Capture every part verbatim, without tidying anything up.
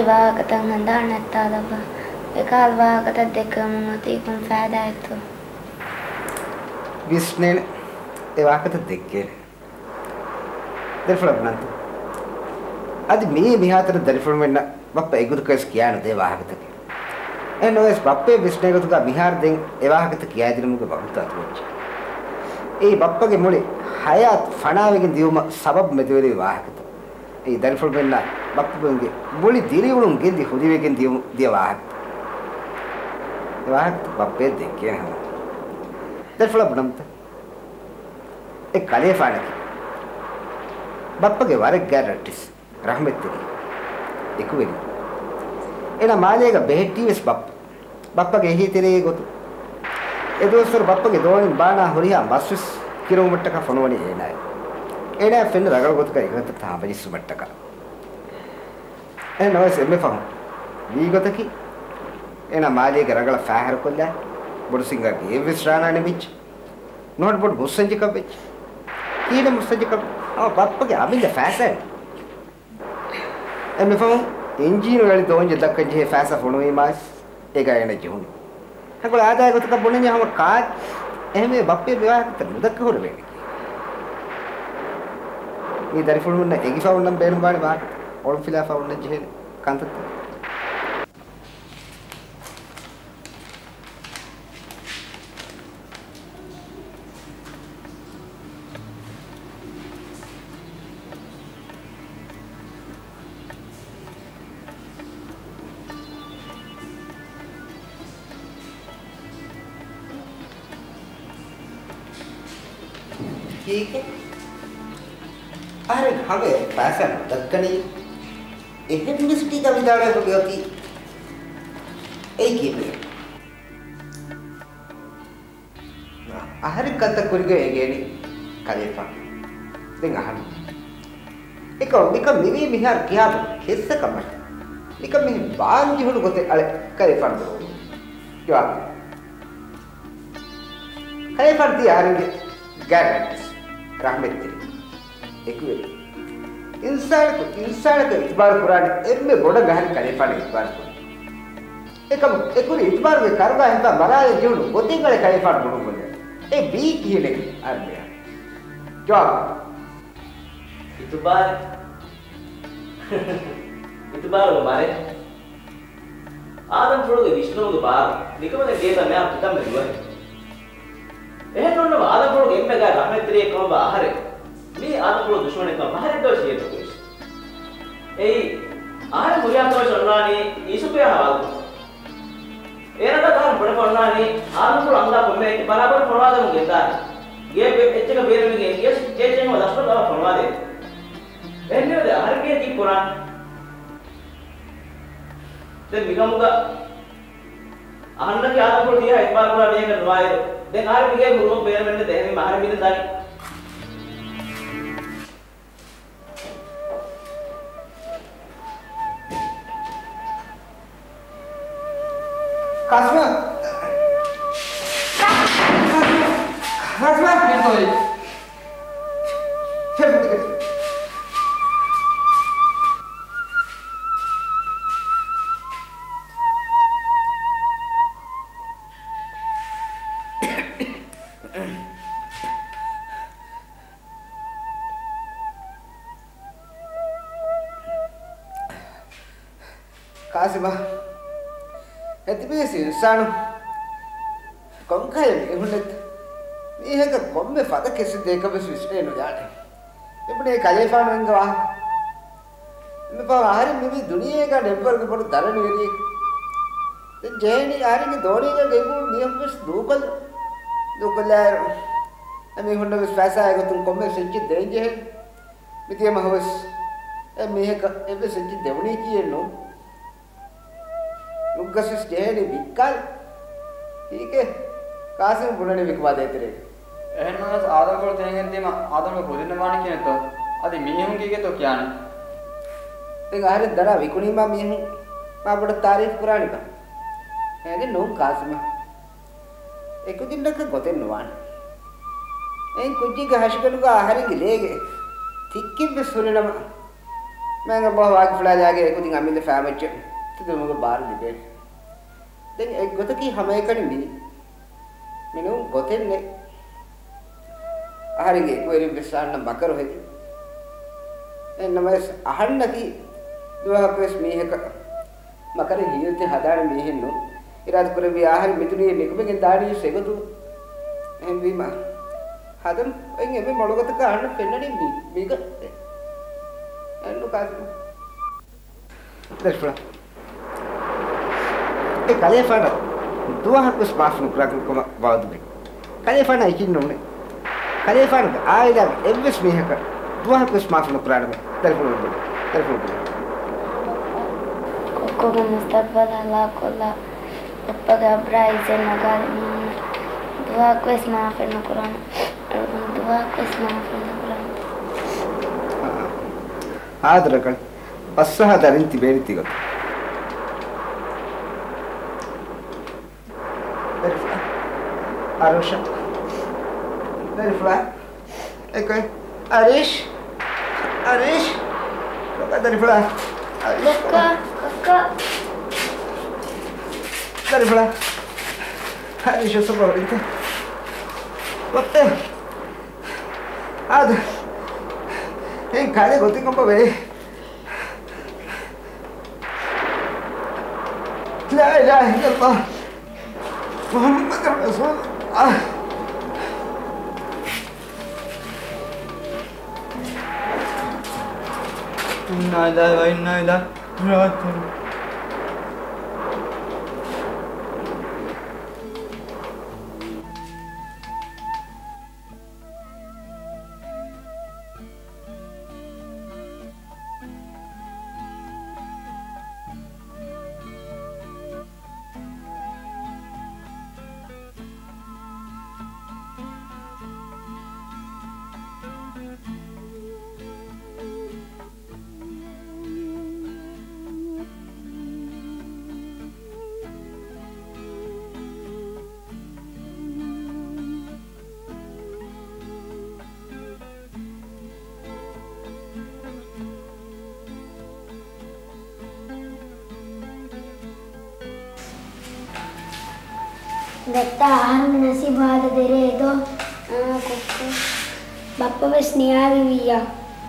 ވާހަކަތައް ހަނދާން ނައްތާލަބަ. އެކަހަލަ ވާހަކަތައް ދެއްކެވުމުން އޮތީ ކޮން ފައިދާއެއްތޯ؟ ވިސްނޭނެ. އެ ވާހަކަތައް ދެއްކޭނެ. ދަރިފުޅަށް ބުނަންތަ؟ އަދި މިއީ މިހާތަނަށް ދަރިފުޅުމެންނަށް ބައްޕަ އެގުދުކައިސް ކިޔާނުދޭ ވާހަކަތަކެއް. އެހެން ނަމަވެސް ބައްޕައަށް ވިސްނޭ ގޮތުގަ މިހާރު ދެން އެ ވާހަކަތައް ކިޔާދިނުމުގެ ވަގުތު އަތުވެއްޖެ. އެއީ ބައްޕަގެ މުޅި ހަޔާތް ފަނާވެގެން ދިޔުމަށް ސަބަބު މެދުވެރިވި ވާހަކަތައް. އެއީ ދަރިފުޅުމެންނަށް ބައްޕަގެ މުޅި ދިރިއުޅުން ގެންދި ހުރިވެގެން ދިޔު، ދިޔަ ވާހަކަ. އެ ވާހަކަ ބައްޕައަށް ދެއްކޭނެ ހަމަ. ދަރިފުޅަށް ބުނަންތަ؟ އެ ކަލޭފާނަކީ ބައްޕަގެ ވަރަށް ގާތް ރައްޓެސް. ރަޙްމަތްތެރި އެކުވެރި. އޭނަ މާލޭގަ ބެހެއްޓީވެސް ބައްޕަ. ބައްޕަގެ އެހީތެރޭގެ ގޮތުން އެ ދުވަސްވަރު ބައްޕަގެ ދޯނިން ބާނާ ހުރިހާ މަސްވެސް ކިރުވުމަށްޓަކާ ފޮނުވަނީ އޭނާއެވެ. އޭނާއަށް ފެންނަ ރަގަޅު ގޮތަކަށް އެކަންތައްތައް ހަމަޖެއްސުމަށްޓަކާ. އެހެން ނަމަވެސް އެންމެ ފަހުން ވީ ގޮތަކީ، އޭނާ މާލޭގެ ރަނގަޅަށް ފައިހަރުކޮށްލާ، ބޮޑު ސިނގާ ގެއެއްވެސް ރާނާނެ މިއްޗެއް. ނުހަނު ބޮޑު މުއްސަންޖެކަށް ވެއްޖެ. ކިހިނެއް މުއްސަންޖެކަން؟ ހަމަ ބައްޕަގެ އަމިއްލަ ފައިސާއެއް. އެންމެ ފަހުން އިންޖީނުގެ އަޅި ދޯންޏެއް ދައްކަން ޖެހޭ ފައިސާ ފޮނުވީމާވެސް އޭގަ އޭނަ ޖެހުނު. ހަނގުޅަ އާދައިގެ ގޮތަކަށް ބުނަންޏާ ހަމަ ކާ އެހެންވެ ބައްޕަ މި ވާހަކަތައް ނުދައްކަ ހުރެވޭނެ. މީ ދަރިފުޅުންނަށް އެނގިފަ އޮންނަން ބޭނުންވާނެ ވާހަކަ. އޮޅުންފިލާފަ އޮންނަން ޖެހޭނެ ކަންތައްތައް. ކީކޭ؟ އަހަރެން ހަމަޔަށް ފައިސާ ނުދައްކަނީ؟ އެހެން ވެސް ޓީކާ ވިދާޅުވެފަ މިއޮތީ. އެއީ ކީއްވެގެން؟ އަހަރެން ކަންތައް ކުރިގޮތް އެނގޭނީ ކަލޭފާނު. ދެން އަހަން. އެކަމަކު މިކަން މިވީ މިހާރު ކިހާ ކެއްސަކަށް މަށަށް. މިކަން މިހެން ބާން ޖެހުނު ގޮތެއް އަޅެ ކަލޭފާނު ދުރުވުނު. ޖަވާބު. ކަލޭފާނު ތީ އަހަރެންގެ ގާތް ރައްޓެސް. ރަޙްމަތްތެރި. އެކުވެރި. އިންސާނަކު، އިންސާނަކަށް އިތުބާރު ކުރާނެ އެންމެ ބޮޑަށް އަހަރެން ކަލޭފާނަށް އިތުބާރު ކުރީ. އެކަމަކު، އެކުރި އިތުބާރުގެ ކަރުގާ ހިފާ މަރާލަން ޖެހުނު ގޮތެއް އަޅެ ކަލޭފާނު ބުނުން ބުނެ. އެ ވީ ކިހިނެއް އަރްމިޔާ؟ ޖަވާބު. އިތުބާރެއް. އިތުބާރުގެ މަރެއް. އާދަމްފުޅުގެ ވިސްނުމުގެ ބާރު ނިކަމެން ގޭތަ މެއާ ކިތަންމެ ދުވަހެއް. އެހެންނޫންނަމަ އާދަމްފުޅުގެ އެންމެ ގާތް ރަޙްމަތްތެރިއެއް ކަމަށްވާ އަހަރެން މީ އާދަމްފުޅު ދުޝްމަނެއްކަމަށް އަހަރެއްގަވެސް ހިޔެއްނުކުރިސް. އެއީ، އަހަރެން ހުރިހާ ކަމެއް އޮންނާނީ ޔޫސުފްގެ ހަވާލުކޮށް. އޭނަގަ ތާރު ބުނެފަ އޮންނާނީ އާދަމްފުޅު އަންގާ ކޮންމެ އެއްޗެއް ބަރާބަރަށް ފޮނުވާދެމުން ގެންދާނެ. ގޭ އެއްޗަކަށް ބޭނުމީގެ އެނގިޔަސް އެ އެއްޗެއް ހަމަ ދަށުން ލަވާ ފޮނުވާދޭ. އެހެންވީމަ ދެން އަހަރެން ކީއްކުރާނީ؟ ދެން މިކަމުގަ އަހަންނަކީ އާދަމްފުޅު ތިހާ އިތުބާރުކުރާ މީހަކަށް ނުވާއިރު، ދެން އަހަރެން މިގޭގެ ހުރުމަކު ބޭނުމެއްނެތް. އެހެންވީމަ އަހަރެން މިދެން ދާނީ. ކާސިމާ! ކާސިމާ! ކާސިމާ! ކާސިމާ! ކާސިމާ، އެތިބީސް އިންސާނު ކޮންކަހަލަ މީހުންނެއްތަ؟ މީހަކަށް ކޮންމެ ފަދަ ކެއްސެއް ދޭކަށްވެސް ވިސްނޭ ނުދާނެ. އެބުނޭ ކަލޭފާނު އެނގި ވާހަކަ. މިފަހު އަހަރެން މިވީ ދުނިޔޭގަ ނެއްވަރުގެ ބޮޑު ދަރަނިވެރިއެއް. ދެން ޖެހޭނީ އަހަރެންގެ ދޯނީގަ ގެންގުޅުން މީހަކުވެސް ދޫކޮށްލަ، ދޫކޮށްލާއިރު، އެމީހުންނަށްވެސް ފައިސާއެއް ގޮތުން ކޮންމެވެސް އެއްޗެއް ދޭން ޖެހޭނެ. މިދިޔަ މަހުވެސް އެ މީހަކަށް އެއްވެސް އެއްޗެއް ދެވުނީކީއެއް ނޫން. ނުއްގަސްވެސް ޖެހޭނީ ވިއްކާލަން. ކީކޭ؟ ކާސިމް ބުނަނީ ވިކުމާ ދޭތެރޭގަ. އެހެންނަމަވެސް އާދަމްފުޅު ތިހެން ގެންދީމަ އާދަމްގެ ކުދިންނަށް ވާނީ ކިހިނެއްތޯ؟ އަދި މީހުން ކީކޭތޯ ކިޔާނީ؟ ދެން އަހަރެން ދަރާ ވިކުނީމާ މީހުން މާ ބޮޑަށް ތާރީފް ކުރާނީތަ؟ އެހެނެއް ނޫން ކާސިމާ. އެކުދިންނަކަށް ގޮތެއް ނުވާނެ. އެއިން ކުއްޖެއްގެ ހަށިގަނޑުގަ އަހަރެންގެ ލޭގެ ތިއްކެއްވެސް ހުރިނަމަ، މާތް ﷲ ވާގިފުޅާލާގެ އެކުދިން އަމިއްލަ ފާމައްޗަށް ތިދުމުގެ ބާރު ލިބޭނެ. ދެން އެއްގޮތަކީ ހަމައެކަނި މި މިނޫން ގޮތެއް ނެތް. އަހަރެންގެ އެކުވެރިން ވެސް އަހަންނަށް މަކަރު ހެދި. އެހެންނަމަވެސް އަހަންނަކީ ދުވަހަކުވެސް މީހަކަށް މަކަރެއް ހިޔެއްތެ ހަދާނެ މީހެއް ނޫން. އިރާދަ ކުރެއްވި އަހަރެން މިދުނިޔެ ނިކުމެގެން ދާނީ އެގޮތުން. އެހެންވީމަ ހަދަން އޮތް އެންމެ މޮޅު ގޮތަކަށް އަހަންނަށް ފެންނަނީ މި، މިގޮތް. އެންނު ކާސިމް. ދަރިފުޅާ. އެ ކަލޭފާނަށް ދުވަހަކުވެސް މާފު ނުކުރާކަން ކަމަށް ވައުދު ދޭ. ކަލޭފާނަށް އެކިން ނޫނޭ. ކަލޭފާނުގެ އާއިލާގެ އެއްވެސް މީހަކަށް ދުވަހަކުވެސް މާފު ނުކުރާނަމޭ. ދަރިފުޅު ބުނި. ދަރިފުޅު ބުނި. ކޮއްކޮގެ މުސްތަގްބަލް ހަލާކުކޮށްލާ، ބައްޕަގެ އަބްރާ އިއްޒަތް ނަގާލި މީހުންނަށް ދުވަހަކުވެސް މާފެއް ނުކުރާނަމޭ. ދުވަހަކުވެސް މާފެއް ނުކުރާނަމޭ. އާދަރަކަން. ބަސްއަހާ ދަރިން ތިބޭނީ ތިގޮތަށް. ދަރިފުޅާ. އަރުޝާ. ދަރިފުޅާ. އެކޮއެ. އަރީޝް. އަރީޝް. ކޮއްކޮ ދަރިފުޅާ. އަރީޝް. ކޮއްކޮ. ކޮއްކޮ. ދަރިފުޅާ. އަރީޝް ސުބަހު އިންތެ. ބައްޕޭ. އާދަ. އެން ކާލެ ގޮތި ކޮންބަ ވޭ. لا إله إلا الله محمد رسول الله. إنا لله وإنا إليه راجعون. ދައްތާ، އަހަރުމެން ނަސީބު ހާދަ ދެރައޭ ދޯ. އާ، ކޮއްކޮ. ބައްޕަ ވެސް ނިޔާވިވިއްޔާ.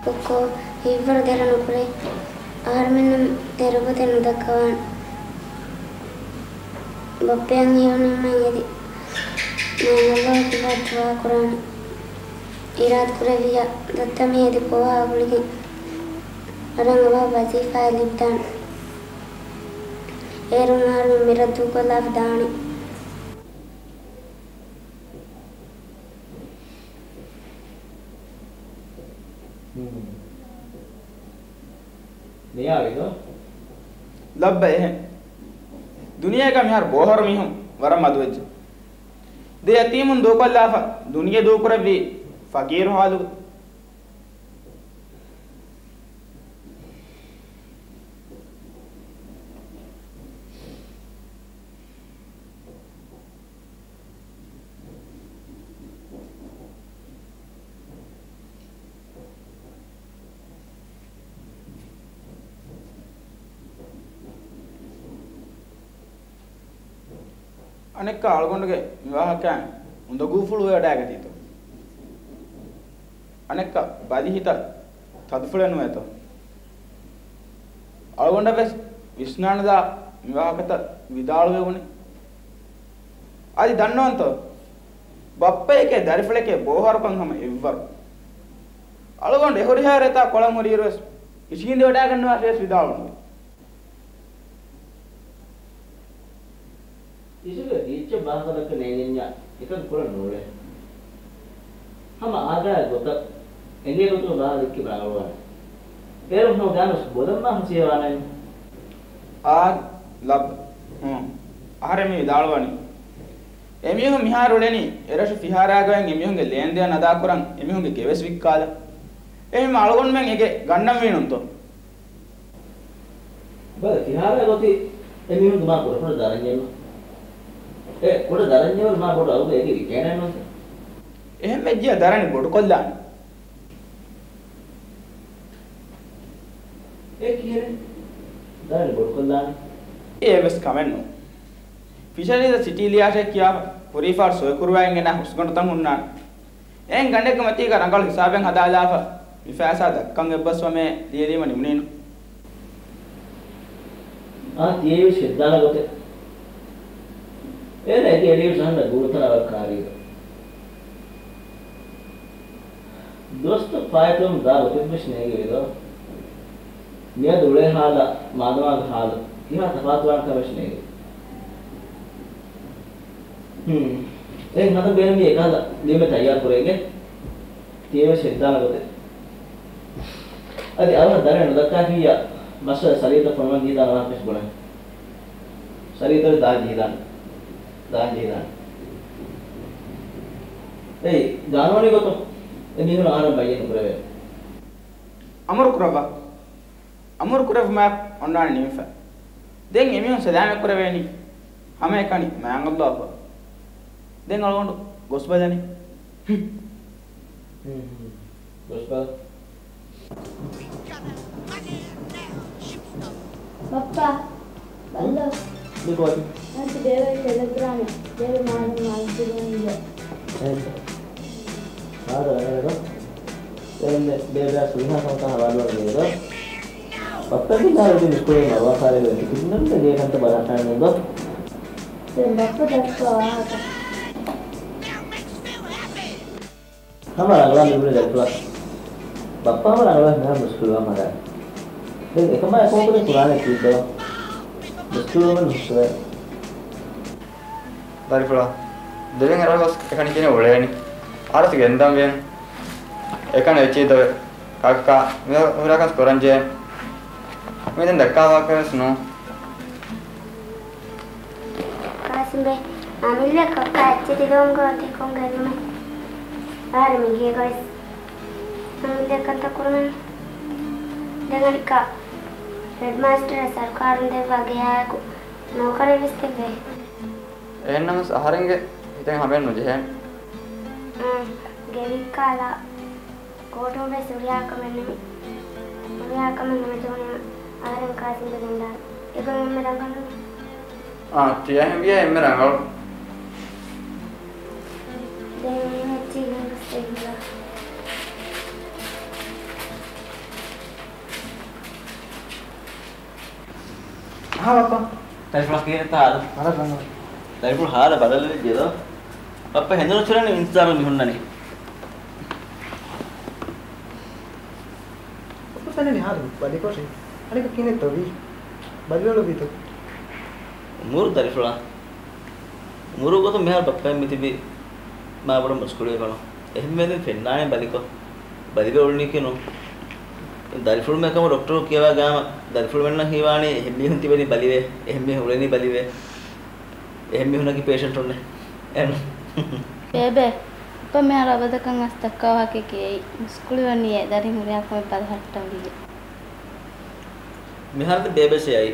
ކޮއްކޮ، ހިތްވަރު ދެރަ ނުކުރޭ. އަހަރުމެންނަށް ދެރަ ގޮތެއް ނުދައްކަވާނެ. ބައްޕައަށް ހެޔޮނުވުމެއް ހެދި. މާތް ﷲ ކިބައަށް ދުޢާ ކުރާނެ. އިރާދަ ކުރެއްވިއްޔާ، ދައްތަ މި ހެދި ފޯހާ ގުޅިގެން އަރަން އަވަހަށް ވަޒީފާއެއް ލިބިދާނެ. އޭރުން އަހަރުމެން މި ރަށް ދޫކޮށްލާފަ ދާނެ. ނިޔާވީ ދޯ؟ ލައްބަ އެހެން. ދުނިޔޭގަ މިހާރު ބޯހަރު މީހުން ވަރަށް މަދުވެއްޖެ. ދެ ޔަތީމުން ދޫކޮށްލާފަ، ދުނިޔެ ދޫކުރެއްވީ ފަގީރު ހާލުގަ. އަނެއްކާ އަޅުގަނޑުގެ މި ވާހަކައިން އުނދަގޫފުޅު ވެވަޑައިގަތީތޯ؟ އަނެއްކާ ބަލި ހިތަށް ތަދުފުޅެއް ނުވޭތޯ؟ އަޅުގަނޑަށް ވެސް ވިސްނާނުލާ މި ވާހަކަތައް ވިދާޅުވެވުނީ. އަދި ދަންނަވަންތޯ؟ ބައްޕައެކޭ ދަރިފުޅެކޭ ބޯހަރުކަން ހަމަ އެއްވަރު. އަޅުގަނޑު އެ ހުރިހާ ރޭތާ ކޮޅަށް ހުރިއިރު ވެސް އިށީނދެވަޑައިގަންނަވާށޭ ވެސް ވިދާޅުވުނު. އިސުގެ ދީއްޗެއް ވާހަކަ ދައްކަން ނޭނގެންޏާ އެކަން ކުރަން ނޫޅޭ. ހަމަ އާދައިގެ ގޮތަށް އެނގޭ ގޮތުގަ ވާހަކަ ދެއްކި ބާރުވާނެ. އޭރުން ހަމަ ގާނަސް ބޮލަށް މާ ހުސިޔަވާނެ. އާ، ލައްބަ. ހޫނ. އަހަރެން މި ވިދާޅުވަނީ. އެމީހުން މިހާރު އުޅެނީ އެރަށު ފިހާރާގައި އެމީހުންގެ ލޭންދޭން އަދާކުރަން އެމީހުންގެ ގެވެސް ވިއްކާލަން. އެހެންވީމަ އަޅުގަނޑުމެން އެގެ ގަންނަންވީނުންތޯ؟ ބަލަ، ފިހާރައިގެ ގޮތީ އެމީހުންގެ މާ ކުޑަކުޑަ ދަރަންޏެއްނު. އެ ކުޑަ ދަރަންޏެއް ވަރު މާ ބޮޑު އަގުގަ އެގެ ވިކޭނެއްނު. އެހެން ވެއްޖިޔާ ދަރަނި ބޮޑުކޮށްލާނެ. ކިހިނެއް؟ ދާން ބޮޑުކޮށްލާނެ. އެއްވެސް ކަމެއް ނޫން. ފިޝަރީޒަށް ޗިޓީ ލިޔާށޭ ކިޔާފަ ހުރީފާޑު ސޮއިކުރުވައިގެން އެނާ ހުސްގަނޑުތައް ހުންނާނެ. އެހެން ގަނޑެއްގެ މަތީގަ ރަނގަޅު ހިސާބެއް ހަދާލާފަ މި ފައިސާ ދައްކަން އެއްބަސްވަމޭ ލިޔެލީމަ ނިމުނީނު. އާ، ތިޔައީވެސް ހެއްދާނެ ގޮތެއް. އޭނަ އެކި އެޑިޔުސް އަހަންނަށް ގުޅުތަނަށް ވަރަށް ކާރީގަ. ދުވަސްތައް ފާއިތުވަމުން ދާ ގޮތެއްވެސް ނޭނގެވިދޯ. މިއަދު އުޅޭ ހާލާ މާދަމާގެ ހާލު ކިހާ ތަފާތުވާނެ ކަމެއް ނޭނގެ. ހުން. އެހެން ހަދަން ބޭނުމީ އެކަހަލަ ލިޔުމެއް ތައްޔާރު ކުރެވިގެ. ތިޔައީވެސް ހެއްދާނެ ގޮތެއް. އަދި އަވަހަށް ދަރިން ނުދައްކާފިއްޔާ މައްސަލަ ސަރީތައް ފޮނުވަން ޖެހިދާނެ ވާހަކަވެސް ބުނެ. ސަރީތައް ދާން ޖެހިދާނެ. ދާން ޖެހިދާނެ. އެއީ، ގާނޫނީ ގޮތުން އެ މީހުން އަހަރެން ބައްޔެއް ނުކުރެވޭ. އަމުރު ކުރައްވާ. އަމުރު ކުރެއްވުމާ އޮންނާނެ ނިމިފަ. ދެން އެމީހުން ސަލާމަތް ކުރެވޭނީ. ހަމައެކަނި މާތް އައްލާހު. ދެން އަޅުގަނޑު ގޮސްބަލަނީ. ހުން. ހުން. ގޮސްބަލަ. ބައްޕާ، ބައްލޯ. މި ކޯޗު. ނަންތި ބޭބެ ޓެލެގްރާމެއް. ބޭބެ މާލެ މާލެ ތިބުނީ. އެހެންތަ؟ ހާދަ ވަނަގަދޯ. އެންމެ ބޭބެއާ ސުވިހާ ކަމަކާ ހަވާލުވަން ދޭދޯ. ބައްޕަގެ ނާ އިދި މިސްކުޅޭ މަވާފާރެ ވެ ތިކިންނަން ގޭ ކަންތައް ބަލާކާން ނުދޯ. ދެން ބައްޕަ ދައްކާ ވާހަކަ. ހަމަ ރަނގަޅަށް މިބުނި ދަރިފުޅާ. ބައްޕަ ހަމަ ރަނގަޅަށް މިހާރު މުސްކުޅިވާން ހަދާ. ދެން އެކަމާ އެކަމަކު ދެން ކުރާނެ ކީއްތޯ؟ މުސްކުޅިވުމެއް ނުހުއްޓުވޭ. ދަރިފުޅާ. ދެވިން އެރަށް ގޮސް އެކަނި ކިހިނެއް އުޅޭނީ؟ އާރަސް ގެންދަން ވޭން. އެކަނި އެއްޗެހިތަވެ. ކާކަކާ، މި ހުރިހާ ކަން ކުރަން ޖެހޭ. މި ދެން ދައްކާ ވާހަކަވެސް ނޫން. ކާސިމްބެ، އަމިއްލަ ކައްކާ އެއްޗެތި ދޯންގޯ ތިކޮން ގެއްލުމެއް؟ އަހަރެން މި ގޭގަވެސް އަމިއްލަ ކަންތައް ކުރުމެއް. ދެން އަނެއްކާ ހެޑްމާސްޓަރަށް ސަރުކާރުން ދެއްވާ ގެޔާއެކު ނޯކަރެއް ވެސް ދެއްވޭ. އެހެންނަމަވެސް އަހަރެންގެ ހިތެއް ހަމައެއް ނުޖެހޭ. އާ، ގެވިއްކާލާ. ކޯޓުން ވެސް ހުރިހާ ކަމެއް ނިމި، ހުރިހާ ކަމެއް ނުވެދެވުނީމަ އަހަރެން ކާސިމްބެ ގެންދާނެ. އެގޮތް އެންމެ ރަނގަޅު. އާ، ތިޔަހެންވިޔާ އެންމެ ރަނގަޅު. ދެން އެއްޗެއް ހިނގަސް ދެއްވާ. އަހާ ބައްޕަ. ދަރިފުޅާ ކީރިތާ އަދަ؟ ވަރަށް ރަނގަޅު. ދަރިފުޅު ހާލަ ބަދަލުވެއްޖެ ދޯ. ބައްޕަ ހެނދުނު އުތުރަން އިންތިޒާރު މި ހުންނަނީ. ބައްޕަ ފެންނަނީ ހާލު ބަލިކޮށި. އަނެކަ ކިހިނެއްތޯ ވީ؟ ބަލިވަޅު ވީތޯ؟ އުމުރު ދަރިފުޅާ. އުމުރު ގޮތުން މިހާރު ބައްޕައެއް މިތިބީ މާބޮޑަށް މުސްކުޅިވެފަނު. އެހެންވެ ދެން ފެންނާނެ ބަލިކޮށް. ބަލިވެ އުޅުނީކީ ނޫން. ދަރިފުޅު މެކަމު ޑޮކްޓަރު ކިޔަވާ ގާމަ ދަރިފުޅުމެންނަށް ހީވާނީ އެހެން މީހުން ތިބެނީ ބަލިވެ، އެހެން މީހުން އުޅެނީ ބަލިވެ، އެހެން މީހުންނަކީ ޕޭޝަންޓުންނޭ. އެން. ބޭބެ، ބައްޕަ މިހާރު އަބަދަކަށް އަސް ދައްކާ ވާހަކައެކޭ އެއީ. މުސްކުޅިވަނީ އެ ދަރިން ހުރިހާ ކަމެއް ބަލަހައްޓަން ވީ. މިހާރު ދެން ބޭބެ ސެޔައީ.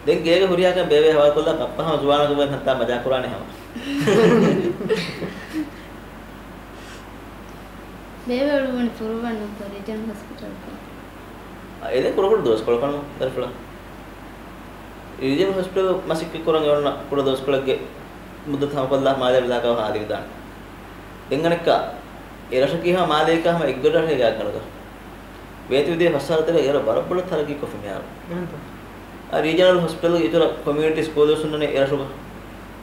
ދެން ގޭގެ ހުރިހާ ކަން ބޭބެ ހަވާލުކޮށްލާ ބައްޕަ ހަމަ ޒުވާނަކު ވެސް ހަންތާ މަޖާ ކުރާނެ ހަމަ. ބޭބެ އުޅުއްވަނީ ފުރުވަން ނުވަތަ ރީޖަނަލް ހޮސްޕިޓަލްގަ؟ އާ، އެ ދެން ކުޑަކުޑަ ދުވަސްކޮޅަކަށް ދަރިފުޅާ. ރީޖަނަލް ހޮސްޕިޓަލް މަސައްކަތް ކުރަން އެ އޮންނަ ކުޑަ ދުވަސްކޮޅެއްގެ މުއްދަތު ހަމަކޮށްލާ މާލޭ ވިލާކަށް ހާދަވިދާނެ. ދެން އަނެއްކާ، އެ ރަށަކީ ހަމަ މާލޭގަ ހަމަ އެއްގަޑި ރަށެއް ގާތްގަނޑަކަށް. ވޭތުވެދިޔަ ފަސް ސާޅަ ތެރޭ އެރަށް ވަރަށް ބޮޑަށް ތަރައްގީކޮށްފި މިހާރު. އެހެންތަ؟ އާ، ރީޖަނަލް ހޮސްޕިޓަލްގެ އިތުރަށް ކޮމިއުނިޓީ ސްކޫލް ވެސް ހުންނަނީ އެ ރަށުގަ.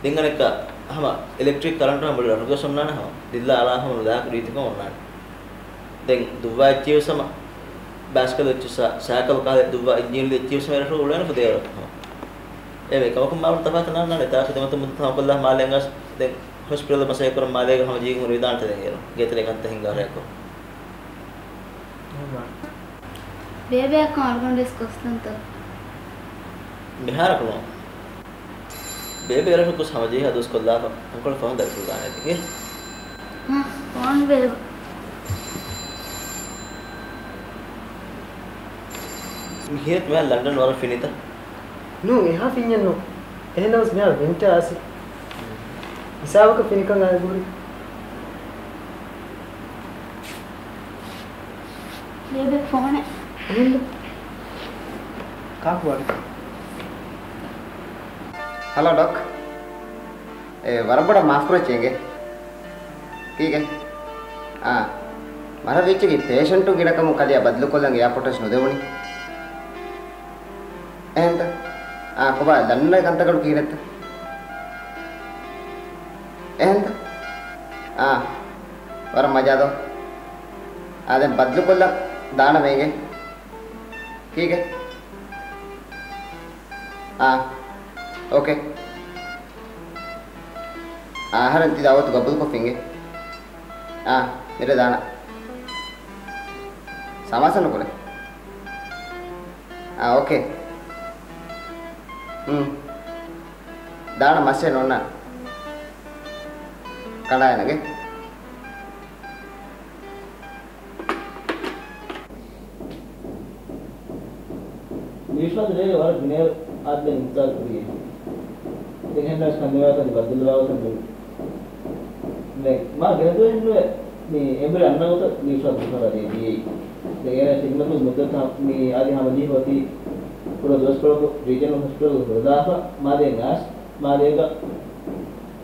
ދެން އަނެއްކާ ހަމަ އިލެކްޓްރިކް ކަރަންޓު ހަމަ މުޅި ރަށުގަ ވެސް ހުންނާނެ ހަމަ. ދިއްލާ އަޅާ ހަމަ ނުލާކު ރީތިކޮށް ހުންނާނެ. ދެން ދުއްވާ އެއްޗިހި ވެސް ހަމަ ބައިސްކަލް އެއްޗިހި ސާ-، ސައިކަލް ކާލެ ދުއްވާ އިންޖީނު އެއްޗިހި ވެސް ހަމަ އެ ރަށުގަ އުޅޭނެ ފުދޭވަރަކަށް ހަމަ. އެވެ، ކަމަކު މާބޮޑު ތަފާތު ނާންނާނެ. ތާ ޚިދުމަތު މުއްދަތު ހަމަކޮށްލާ މާލެ އަނގަސް ދެން ހޮސްޕިޓަލް މަސައްކަތް ކުރަން މާލޭގަ ހަމަ ޖީގަ ހުރެވިދާނެތަ ދެން އޭރު. ގޭތެރޭ ކަންތައް ހިންގާ ރެއަކު. ބޭބެއަކު އަޅުގަނޑުވެސް ގޮސްލަންތޯ؟ މިހާރަކު ނޫން. ބޭބެ އެރަށު ގޮސް ހަމަޖެހި ހަދުސްކޮށްލާފަ އަނކަލް ފަހުން ދަރިފުޅު ދާނެތީ. ހާ، ފޯން ބޭބެ. މި ހިނިތު މިހާރު ލަންޑަން ވަރަށް ފިނިތަ؟ ނޫން، އެހާ ފިންޏެއް ނޫން. އެހެންނަމަވެސް މިހާރު ވިންޓާ އައިސް. ހިސާބަކަށް ފިނިކަން އައި ހުރި. ބޭބެ ފޯނެއް. އެހެންދު؟ ކާކު ވަނީ؟ ހަލޯ ޑޮކް. އޭ، ވަރަށް ބޮޑަށް މާފުކުރައްޗޭ އިނގޭ. ކީކޭ؟ އާ. މަރަށް ވިއްޗެއްގެ ޕޭޝަންޓު ގިނަކަމުން ކަލެއަށް ބަދަލުކޮށްލަން އެއާޕޯޓަށް ނުދެވުނީ. އެހެންތަ؟ އާ، ކޮބާ ދަންނަ ކަންތަކަށް ކިހިނެއްތަ؟ އެހެންތަ؟ އާ، ވަރަށް މަޖާދޯ. އާ، ދެން ބަދަލުކޮށްލަން ދާނަމޭ އިނގޭ. ކީކޭ؟ އާ، އޯކޭ. އަހަރެން ތި ދައުވަތު ގަބޫލުކޮށްފިނގޭ. އާ، މިރޭ ދާނަ. ސަމާސާ ނުކުރޭ. އާ، އޯކޭ. ހުން. ދާނަ މައްސަލައެއް ނޯންނާނެ. ކަނޑާ އެނގޭ. ލީޝާދު ރޭގަ ވަރަށް ގިނައިރު އާދެ އިންތިޒާރު ކުރި. ދެން އެހެންނަސް ކަންނޭވާތަން ބައްދަލުވާގޮތަށް ނޫން. މެ، މާ ގިނަ ދުވަހެއް ނުވެ، މި އެނބުރި އަންނަ ގޮތަށް ލީޝާދު ދުކަން ރަދީ ދިޔައީ. ދެން އޭނާ ޚިދުމަތުގެ މުއްދަތު މި އަދި ހަމަޖެހި އޮތީ ކުޑަ ދުވަސްކޮޅަކު ރީޖަނަލް ހޮސްޕިޓަލް ހުރެދާފަ، މާދޭ ނާސް، މާދޭގަ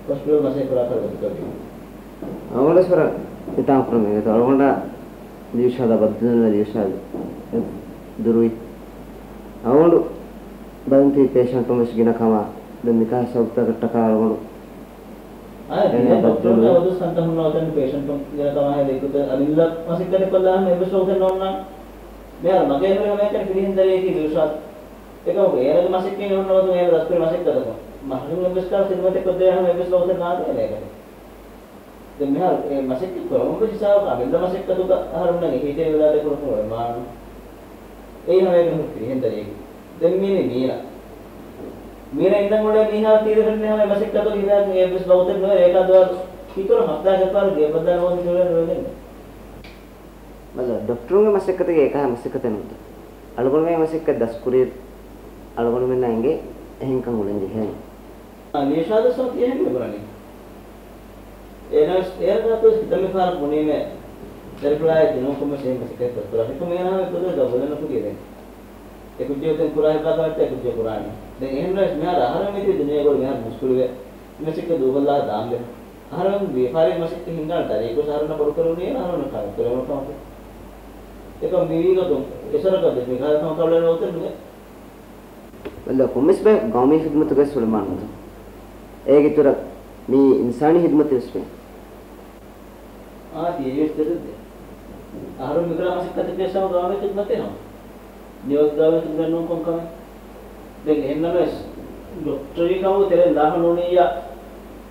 ހޮސްޕިޓަލް މަސައްކަތް ކުރާކަށް ގޮތުކޮށް. އަޅުގަނޑުވެސް ވަރަށް ހިތާމަކުރަން އެނގޭތޯ. އަޅުގަނޑަށް ލީޝާދަށް ބައްދަލުވުން ލީޝާދު ދުރުވި. އަޅުގަނޑު ބަލަންތީ ޕޭޝަންޓުން ވެސް ގިނަ ކަމަށް. ދެން މިކާ ސަބަބުތަކަށްޓަކާ އަޅުގަނޑު އާ، ދިޔަ ދޮކްޓަރުން ވަދު ސަންތަ ހުންނަ ވަތަން ޕޭޝަންޓުން ގިނަ ކަމާ ހޭދަ އިކުތަ އަމިއްލަ މަސައްކަތެއް ކޮށްލާ ހަމަ އެއްވެސް ވަގުތެއް ނޯންނާނެ. މިހާރު މަގޭ ހުރި ހަމައެކަނި ފިރިހެން ދަރިޔަކީ ލީޝާދު. އެކަމަކު އޭނަގެ މަސައްކަތް ހުންނަ ވަގުތު އޭނަ ދަސްކުރި މަސައްކަތަކުން މަހަކަމަށް ވެސް ކާ ޚިދުމަތެއް ކޮށްދޭ ހަމަ އެއްވެސް ވަގުތެއް ނާދޭނެ އޭނަ. ދެން މިހާރު އެ މަސައްކަތް ކުރަމުން ވެސް ހިސާބަކަށް އަމިއްލަ މަސައްކަތުގަ އަހަރުންނަށް އެހީތެރިވެލާތީ ކުޑަކޮށް އޮތްމާނު. އެއީ ހަމައެކަނި ހުރި ފިރިހެން ދަރިޔަކީ. ދެން މީނީ މީނާ. މީނާ އިންނަން އުޅޭ މީހާ ތީދެފެންނެ ހަމަ މަސައްކަތުގަ ހިދާކަށް އެއްވެސް ވަގުތެއް ނުވޭ. ރޭކާ ދުވާލު ކިތުރަ ހަފްތާއަކަށް ފަހަރު ގެއަށް ވައްދާނެ ވަގުތެއް ނުވޭ ނުވެގެން. ބަލަ، ޑޮކްޓަރުންގެ މަސައްކަތުގެ އެކަހަ މަސައްކަތެއް ނުވަތަ. އަޅުގަނޑުމެން މަސައްކަތް ދަސްކުރި އަޅުގަނޑުމެންނަށް އެނގޭ އެހެންކަން އުޅެން ޖެހޭނެ. އާ، ލީޝާދަށް ސަމްތި އެހެން މި ބުނަނީ. އޭނަވެސް، އޭނަ ގާތުވެސް ކިތަންމެ ފަހަރަކު ބުނީމޭ، ދަރިފުޅާއެއް ދިނުމަށް ކޮންމެސް އެހެން މަސައްކަތް ކުރާ. އެކަމް އޭނަ ހަމަ އެކުދިން ގަބޫލެއް ނުކުރި ދެން. އެކުއްޖެއް އޮތެން ކުރާ ހިތާ ކަމެއްތަ އެކުއްޖެއް ކުރާނީ. ދެން އެހެންނަވެސް މިހާރު އަހަރެން މިތި ދުނިޔޭގަ މިހާރު މުސްކުޅިވެ، މަސައްކަތް ދޫކޮށްލާ ދާންދެން. އަހަރެން ވިޔަފާރި މަސައްކަތް ހިންގާނެ ދަރިއަކުވެސް އަހަރެންނަށް ބޮޑުކުރެވުނީ އަހަރެންނަށް ކަން ކުރެވުނު ކަމަކު. އެކަމް މިވީގޮތުން އެސަރަކަށް ދެ މިކަހަލަ ކަމަކަށް އުޅެން ވަގުތެއް ނުވޭ. ވައްލާ ކޮންމެސް ބައެއް ގައުމީ ޚިދުމަތުގައި ސުލައިމާނު އެނގޭތޯ. އޭގެ އިތުރަށް މި އިންސާނީ ޚިދުމަތެއް ވެސް ވޭ. އާ، ތިޔަވީސް ތެދެއް ދޭ. އަހަރުން މިކުރާ މަސައްކަތަކީ ވެސް ހަމަ ގައުމީ ޚިދުމަތެއް ހަމަ. ނިޔޮތް ގައުމީ ޚިދުމަތް ނޫން ކޮން ކަމެއް؟ ދެން އެހެންނަމަވެސް، ޑޮކްޓަރީ ކަމުގެ ތެރެއިން ލާފަ ނޫނިއްޔާ،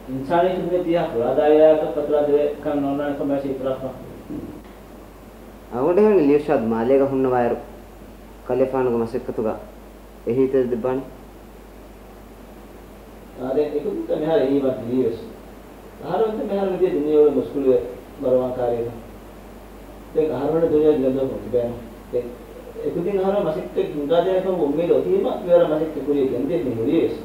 އިންސާނީ ޚިދުމަތް ތިހާ ފުރާ ދާއިރާއަކަށް ފަތުރާ ދެވޭ ކަން ނޯންނާނެ ކަމަށް ވެސް އިތުރާފަ. އަޅުގަނޑު ހަމަ ލީޝާދު މާލޭގަ ހުންނަވާއިރު، ކަލޭފާނުގެ މަސައްކަތުގަ އެހީތެރި ދެއްވާނެ. އާދެ، އެކުދިންތަ މިހާރު އެހީވާން ތިބީވެސް. އަހަރުމެންތަ މިހާރު މިދިޔަ ދުނިޔެ އުޅޭ މުސްކުޅިވެ ބަރުވާން ކާރީގަ. ދެން އަހަރުމެން ދުނިޔެ ގިނަ ދުވަހަކު ނުތިބޭނެ. ދެން އެކުދިން އަހަރުމެން މަސައްކަތް ހިންގާދޭނެ ކަމުގެ އުއްމީދު އޮތީމަ، މިވަރަށް މަސައްކަތް ކުރިޔަށް ގެންދިޔަ މި ހުރީވެސް.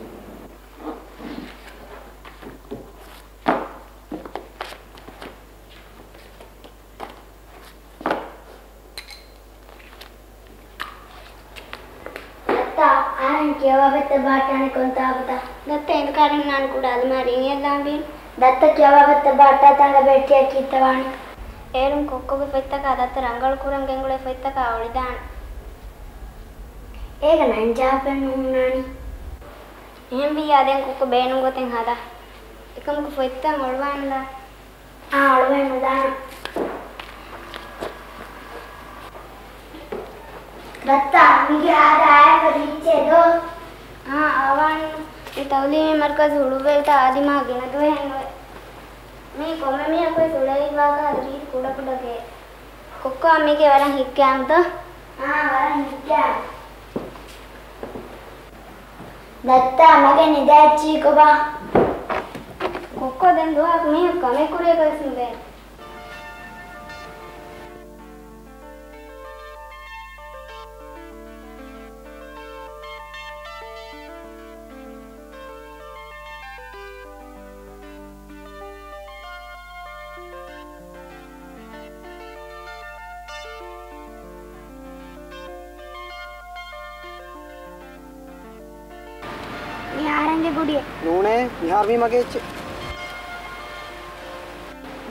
ދައްތާ، އަހަރެން ކިޔަވާ ފޮތްތައް ބަހައްޓާނީ ކޮން ތާކުތަ؟ ދައްތާ އިނދު ކާރި ހުންނާނީ ކުޑަ އަލުމާރީ އެއްލާނބީން. ދައްތާ ކިޔަވާ ފޮތްތައް ބަހައްޓާ ތާނގަ ބެއްޓިއަށް ކީއްތަ ވާނީ؟ އޭރުން ކޮއްކޮގެ ފޮތްތަކާ ދައްތަ ރަނގަޅު ކުރަން ގެންގުޅޭ ފޮތްތަކާ އޮޅިދާނެ. އޭގަ ނަންޖާ ފެން ނުހުންނާނީ. އެހެންވިއްޔާ ދެން ކޮއްކޮ ބޭނުން ގޮތެއް ހަދާ. އެކަމަކު ފޮތްތައް އޮޅުވާންލާ. އާ، އޮޅުވެ ނުދާނަން. ދައްތާ، މީގެ އާދަ އާޔަކަށް ރީއްޗޭ ދޯ؟ އާ، އާވާނެ. މި ތައުލީމީ މަރުކަޒު ހުޅުއްވެލިތާ އަދި މާ ގިނަ ދުވަހެއް ނުވޭ. މީ ކޮންމެ މީހަކުވެސް އުޅޭ އިއްވާގާ ރީތި ކުޑަކުޑަ ގެ. ކޮއްކޮ މީގެ ވަރަށް ހިތްގައިމު ދޯ؟ އާ، ވަރަށް ހިތްގައިމު. ދައްތާ، މަގެއް ނިދާ އެއްޗިހި ކޮބާ؟ ކޮއްކޮ ދެން ދުވަހަކު މީހަކު ކަމެއް ކުރިޔަކަށް ވެސް ނުދޭނެ. ގުޑިއެއް. ނޫނޭ، މިހާރު ވީ މަގޭ އެއްޗެއް.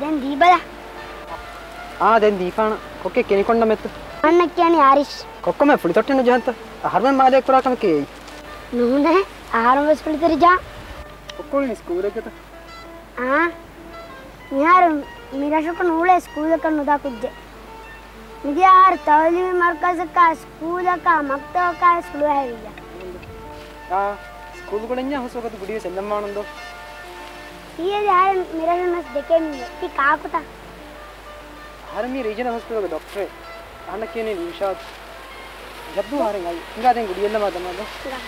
ދެން ދީބަލަ. އާ، ދެން ދީފާނަ. ކޮއްކެ ކިނިކޮންޑަ މެއްތު. އަންނަ ކިޔަނީ އާރިޝް. ކޮއްކޮމެ ފުޅި ތޮއްޓެއް ނުޖަހަންތަ؟ އަހަރުމެން މާލޭ ކުރާ ކަމެކޭ. ނޫނޭ، އަހަރު ވެސް ފުޅިތެރި ޖާ. ކޮއްކޮޅިން ސްކޫލެއްގަތަ؟ އާ، މިހާރު މިރަށަކު ނޫޅޭ ސްކޫލަކަށް ނުދާ ކުއްޖެއް. މިދިޔަ އަހަރު ތައުލީމީ މަރުކަޒަކާ ސްކޫލަކާ މަކްތަބަކާ ވެސް ހުޅުވައިފިއްޔާ. އާ، ސްކޫލް ގުޅެންޏާ ހުސްވަގުތު ގުޑިވެސް އެންނަން ވާނަން ދޯ. ތީ އެދި އަހަރެން މިރަށުން ވެސް ދެކެން ތި ކާކުތަ؟ އަހަރެން މީ ރީޖަނަލް ހޮސްޕިޓަލްގެ ޑޮކްޓަރެއް. އަހަންނަށް ކިޔަނީ ދިލްޝާދު. ޖައްދޫ އަހަރެން އައީ. ހިނގާ ދެން ގުޑިއެއްލަމާ ދަމާ ދޯ. ހިނގާ.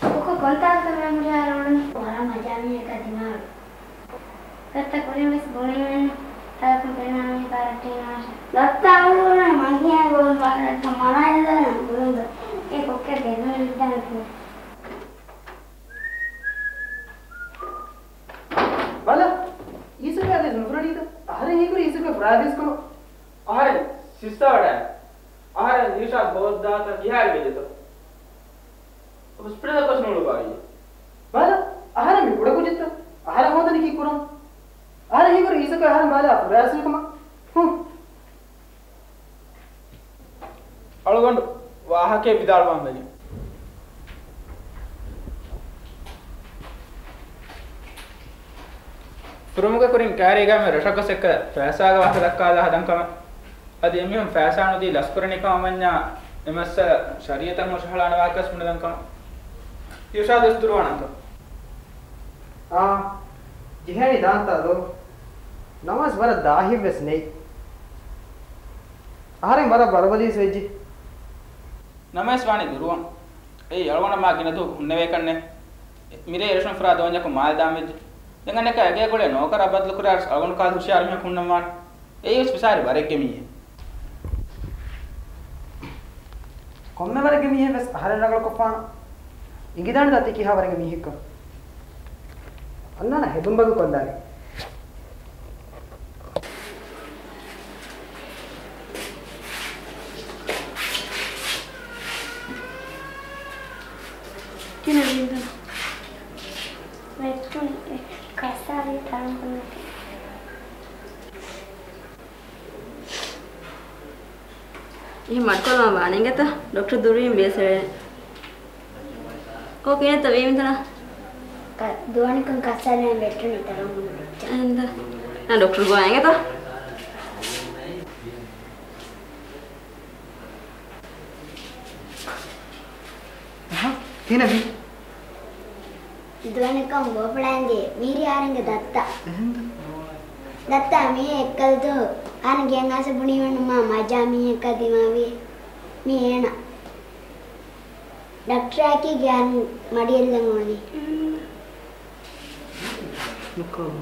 ކޮއްކޮ ކޮންތާކުތަ މި ހުށަހަޅުނީ؟ ވަރަށް މަޖާ މީހަކާ ދިމާވި. ދައްތަ ކުރިން ވެސް ބުނީމެއްނު. ތަލަކުން ފެންނާނީ ކާރަށްޓީނާށެ. ދައްތަ އަޅުގަނޑަށް މަންހިޔާ ގޮވަން ބާރަށްޓަށް މަނާއެދާނަ ބުރުންދު. އެ ކޮއްކެ ގެދުން ވިއްދާނެ ކުރި. ބަލަ، އީސަކާ ދެ ނުފުރަނީތަ؟ އަހަރެން ހީކުރި އީސަކާ ފުރާ ދީސްކޮޅު. އަހަރެން ސިއްސާވަޑާ. އަހަރެން ދިލްޝާދް ބޯދާތަ ކިހާރި ވެދެތަ؟ ހޮސްޕިޓަލަށް ގޮސް ނޫޅުބާއި. ބާލަ، އަހަރެން މި ކުޑަކުއްޖެއްތަ؟ އަހަރެން ހޯދަނީ ކީއްކުރަން؟ އަހަރެން ހީކުރި އީސަކާ އަހަރެން ބާލާ ފުރާސިކަމަށް. ހުން. އަޅުގަނޑު ވާހަކައެއް ވިދާޅުވާން ވެގެން. ފުރުމުގެ ކުރިން ކާރީގަ މި ރަށަށް ގޮސް އެއްކަލަ ފައިސާގެ ވާހަކަ ދައްކާލާ ހަދަން ކަމަށް. އަދި އެމީހުން ފައިސާ ނުދީ ލަސްކުރަނިކަމަށް ވަންޏާ އެ މައްސަލަ ޝަރީއަތަށް ހުށަހަޅާނެ ވާހަކަވެސް ބުނެލަން ކަމަށް. އިރުޝާދު ވެސް ދުރުވާނަންތޯ؟ އާ، ޖެހޭނީ ދާންތާ ދޯ؟ ނަމަވެސް ވަރަށް ދާހިތްވެސް ނެތް. އަހަރެން ވަރަށް ވަރުބަލީސް ވެއްޖެ. ނަމަވެސް ވާނީ ދުރުވަން. އެއީ އަޅުގަނޑަށް މާ ގިނަ ދުވަހަކު ހުންނެވޭކަށްނެއް. މިރޭ އިރަށުން ފުރާ ދޯންޏަކު މާލެ ދާން ވެއްޖެ. ދެން އަނެއްކާ އެގޭ ގުޅޭ ނޯކަރާ ބަދަލުކުރާ އަޅުގަނޑު ކާލަ ހުޝިޔާރު މީހަކު ހުންނަން ވާނެ. އެއީ ވެސް ފިސާރި ވަރެއްގެ މީހެއް. ކޮންމެ ވަރެއްގެ މީހެއް ވެސް އަހަރެން ރަނގަޅުކޮށްފާނަ. އިނގިދާނެތާ ތި ކިހާ ވަރެއްގެ މީހެއްކަން. އަންނާނަ ހެދުން ބަދު ކޮށްލާނީ. ކިނަ ވީންދަން. ވެއްޓުން ކަސާލީ ތަންކުންނަކީ. އެހެން މަޑުކޮށްލަމާ ވާނެ އިނގޭތަ؟ ޑޮކްޓަރ ދުރުވީން ބޭސްވެވޭނެ. ކޯ ކިހިނެއްތަ ވީ މިތަނަށް؟ ކަ-، ދުވަނިކޮށް ކަސާލައިން ވެއްޓުނީ ތަރަން ހުންނަ އެހެންތަ؟ ނާ ޑޮކްޓަރ ގޮވާ އިނގޭތަ؟ އަހަ، ކިހިނެއްވީ؟ ދުވަނިކޮށް ބޯފުޅާ އިނދީ މީރި އަހަރެންގެ ދައްތަ. އެހެންތަ؟ ދައްތަ މީ އެއްކަލަ ދުވަހު އަހަރެން ގެއަށް އައިސް ބުނީމެއްނު މާ މަޖާ މީހަކާ ދިމާވި މީ އޭނަ. ޑޮކްޓަރާއެކީ ގެއަށް މަޑިއެއްލަން އުޅުނީ. ނުކޮށް.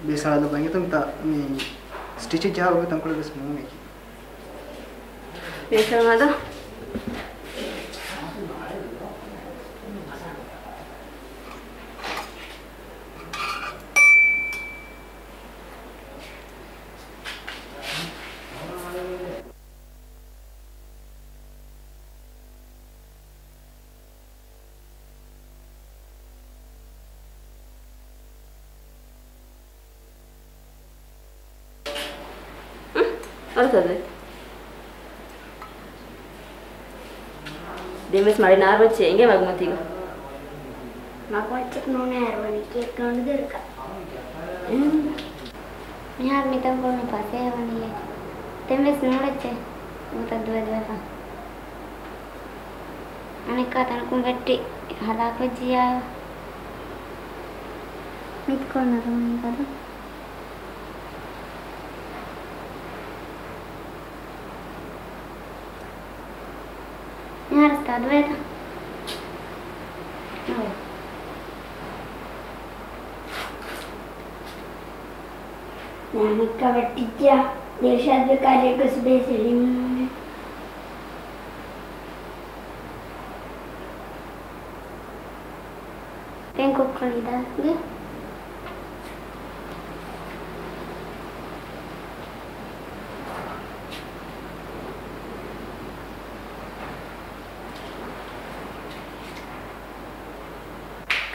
ބޭސް ހާލު ބަނގިތުން ތަ މި ސްޓިޗެއް ޖަހާ އޮތް ތަންކޮޅެއް ވެސް ނޫން އެކި. ބޭސް ހާލު މަދަ. އަރަތަދެ. ދެންވެސް މަޑި ނާރު އެއްޗެއް އެނގޭ މަގުމަތީގަ. މަގު އެއްޗެއް ނޫނޭ އަރުވަނީ ކޭކް ނޯންޑު ދެރަކަށް. މިހާރު މިތަން ކޮން ފަސޭހަ ވަނީ. ދެންވެސް ނޫނެއްޗެއް ގޮތަށް ދުވެ ދުވެފަ. އަނެއްކާ ތަނަކުން ވެއްޓި ހަލާކުވެއްޖިއްޔާ. މިތިކޮޅު ނަރުވަނީ ކަދު. މިހާރު ސްޓާޓް ވޭތަ؟ ނަމައްކަ ވެއްޓިއްޖެ ދިލްޝާދްގެ ކާރިއަށް ގޮސް ބޭސް އެޅީމުން. ދެން ކޮއްކޮ ނިދާގެ.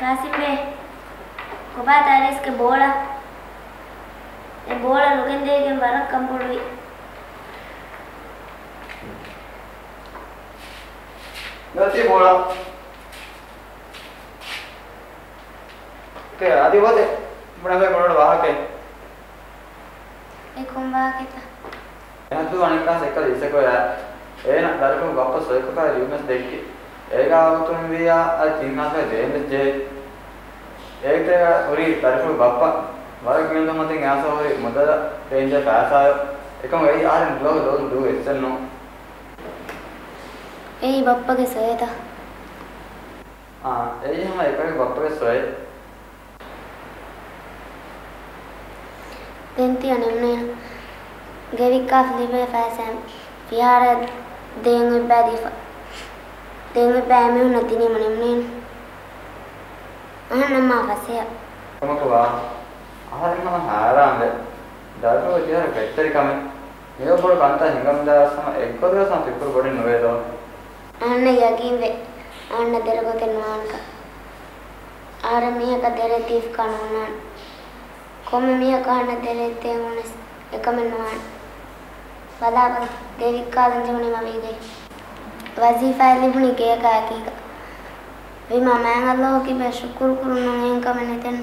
ކާސިމްބޭ، ކޮބާ ތާރީސްގެ ބޯޅަ؟ އެ ބޯޅަ ނުގެންދޭގެން ވަރަށް ކަނބޮޑުވި. ނަތީ ބޯޅަ. އޭ، އަދި އޮތެ ބުނަވޭ ބޮޑު ވާހަކައެއް. އެ ކޮން ވާހަކަތަ؟ އެހައްދު އަނެއްކާސް އެއްކަލަ އިސަކޮޔާ، އޭނަ ދަރިފުޅު ބައްޕަ ސޮއިކޮކާ ލިޔުމެސް ދެއްކި. އޭގާ ވަގުތުން ވިއްޔާ އަދި ތިން ހާސްވެ ދޭން ވެއްޖެ. އޭގެތެރޭގަ ހުރި ދަރިފުޅު ބައްޕަ ވަރަށް ގިނަ ދުން އޮތީ އެއާސަ ހުރި މުދަލަށް ރޭންޖަރ ފައިސާޔޯ. އެކަމު އެއީ އަހަރެން ދުވަހު ލޯން ދޫ އެއްޗެއް ނޫން. އެއީ ބައްޕަގެ ސޮއެތަ؟ އާ، އެއީ ހަމަ އެކަލޭގެ ބައްޕަގެ ސޮއެ. ދެން ތިޔަ ނިމުނޭނު. ގެ ވިއްކާފަ ލިބޭ ފައިސާ ފިހާރަ ދޭން އޮތްބައި ދީފަ. ދޭން އޮތްބައި އެމީހުންނަށް ދިނީމަ ނިމުނޭނު. އަހަންނަށް މާ ފަސޭހަ. ކަމަކު ވާ. އަހަރެން ހަމަ ހައިރާންވޭ. ދަރިފުޅު ތިހާރަ ގެއްތެރިކަމެއް. މިވަރު ބޮޑު ކަންތައް ހިނގަމުންދާ ވެސް ހަމަ އެއްގޮތަކަށް ހަމަ ފިކުރު ބޮޑެއް ނުވޭ ދޯ. އަހަންނަށް ޔަގީންވޭ. އަހަންނަށް ދެރަ ގޮތެއް ނުވާނެކަން. އަހަރެން މީހަކަށް ދެރައެއް ދީފަކާ ނޯންނާނެ. ކޮންމެ މީހަކަށް އަހަންނަށް ދެރައެއް ދޭން އުޅުނަސް އެކަމެއް ނުވާނެ. ބަލާބަލަ، ގެ ވިއްކާލަން ޖެހުނީމަ ވީގަތް. ވަޒީފާއެއް ލިބުނީ ގޭގާ އެކީގަ. ވީމާ މާތް ﷲ ކިބައި ޝުކުރު ކުރުން ނޫން އެހެން ކަމެއް ނެތެން.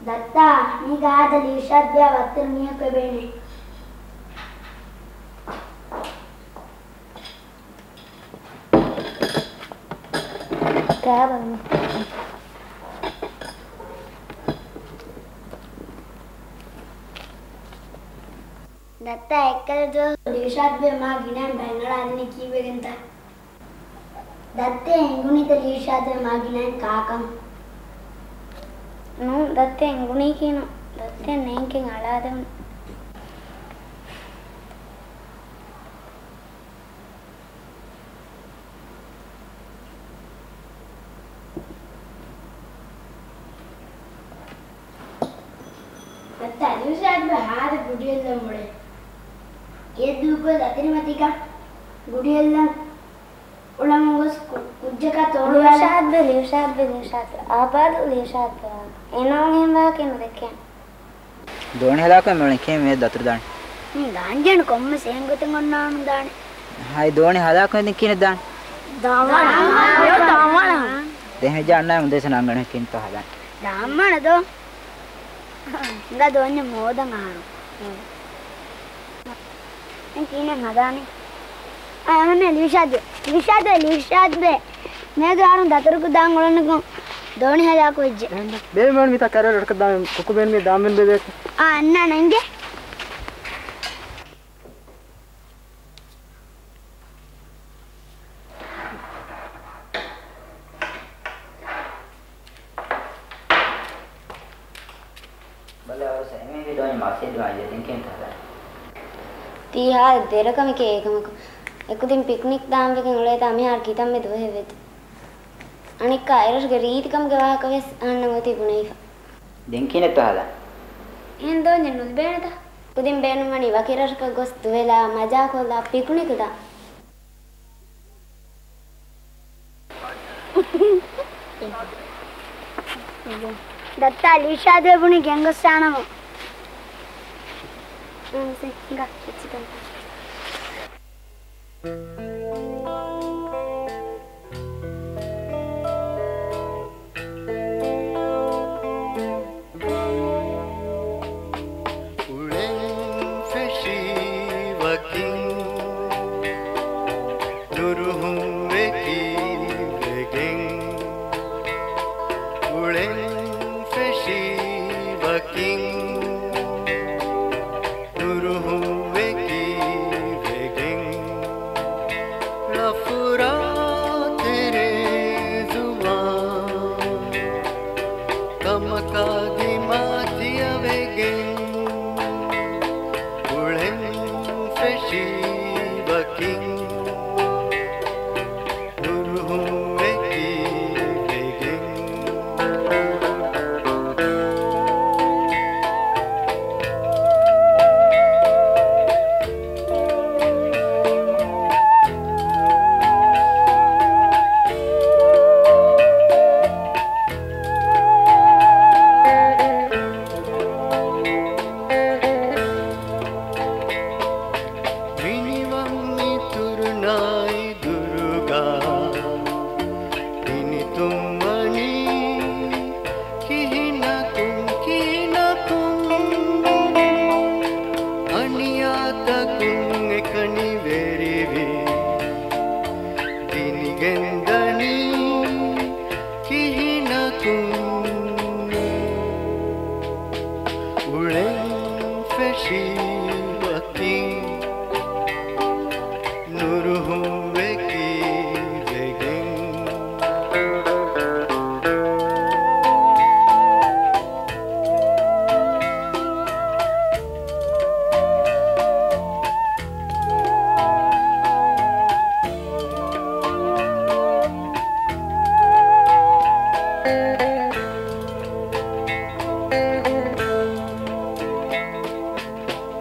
ދައްތާ، މީގަ ހާދަ ލިޔުޝާދްބެއާ ވައްތަރު މީހަކު އެބޭނެ. ދައްތާ، އެއްކަލަ ދުވަހު ލިޔުޝާދްބެ މާ ގިނައިން ބައިން އަޅާދިނީ ކީއްވެގެންތަ؟ ދައްތައަށް އެނގުނީތަ ލިޔުޝާދްބެ މާ ގިނައިން ކާކަން؟ ނޫން، ދައްތައަށް އެނގުނީކީ ނޫން. ދައްތައަށް ނޭނގެން އަޅާދެވުނު. ދައްތާ، ލިޔުޝާދްބެ ހާދަ ގުޑިއެއްލަން އުޅޭ. އެއަށްދޫކޮށް ދަތިރިމަތީގަ ގުޑިއެއްލަން އުޅަމުން ގޮސް ކު-، ކުއްޖަކާ ތޯޅުވާލާ. ލިޔުޝާދްބެ، ލިޔުޝާދްބެ، ލިޔުޝާދްބެ. އާބާދު ލިޔުޝާދްބެ. އެނޫން އެހެން ވާހަކައެއް ނުދެއްކޭނެ. ދޯނި ހަލާކުވެ މިއުޅެނީ ކިހިނެއް ދަތުރު ދާނީ؟ މި ދާންޖެހޭނެ ކޮންމެސް އެހެން ގޮތެއް އޮންނާނު ދާނެ. ހައި ދޯނި ހަލާކުވެ ދެން ކިހިނެއް ދާނީ؟ ދާންވާނަ. ދާންވާނަ. ދެން ހިޖާ އަންނާ މުދޭސަ ނަންގަނެ ކިންތޯ ހަލާން. ދާންވާނަ ދޯ. ހިނގާ ދޯންޏެއް މޯދަން އަހަރު. ދެން ކިހިނެއް ހަދާނީ؟ އަހަންނޭ ލިޔުޝާދްބެ. ލިޔުޝާދްބެ، ލިޔުޝާދްބެ. މޭގެ އަހަރުން ދަތުރުކު ދާން އުޅުނުކުން ދޯނި ހަލާކު ވެއްޖެ. ބޭ މިވަން މިތާ ކަރަރަ ރަކަށް ދާން ކުކު ބޭން މި ދާން ބޭން ބޭ. އާ އަންނާ ނަންގެ. ބަލަ އަވަސް އެމީހުންގެ ދޯނި މަސް ހެއްދުމާ އެދެން ކިން ތަހަލަ. ތީ ހާދަ ދެރަކަމެކޭ އެކަމަކު. އެކުދިން ޕިކްނިކް ދާން ވެގެން އުޅޭތާ މިހާރު ކިތަންމެ ދުވަހެއް ވެއްޖެ. އަނެއްކާ އެރަށުގެ ރީތިކަމުގެ ވާހަކަ ވެސް އަހަންނަށް އޮތީ ބުނެވިފަ. ދެން ކިހިނެއްތޯ ހާދަ؟ އެހެން ދޯންޏެއް ނުލިބޭނެތަ؟ ކުދިން ބޭނުންވަނީ ވަކި ރަށަކަށް ގޮސް ދުވެލާ، މަޖާކޮށްލާ، ޕިކުނިކު ދާން. ދައްތާ ލިޔުޝާދްބެ ބުނި ގެންގޮސްސާނަމު. ހިނގާ، އެއްޗިތަން. ގެންދަނީ ކިހިނަކުން އުޅެން ފެށީ ވަކިން ނުރުހުންވެކި ވެގެން.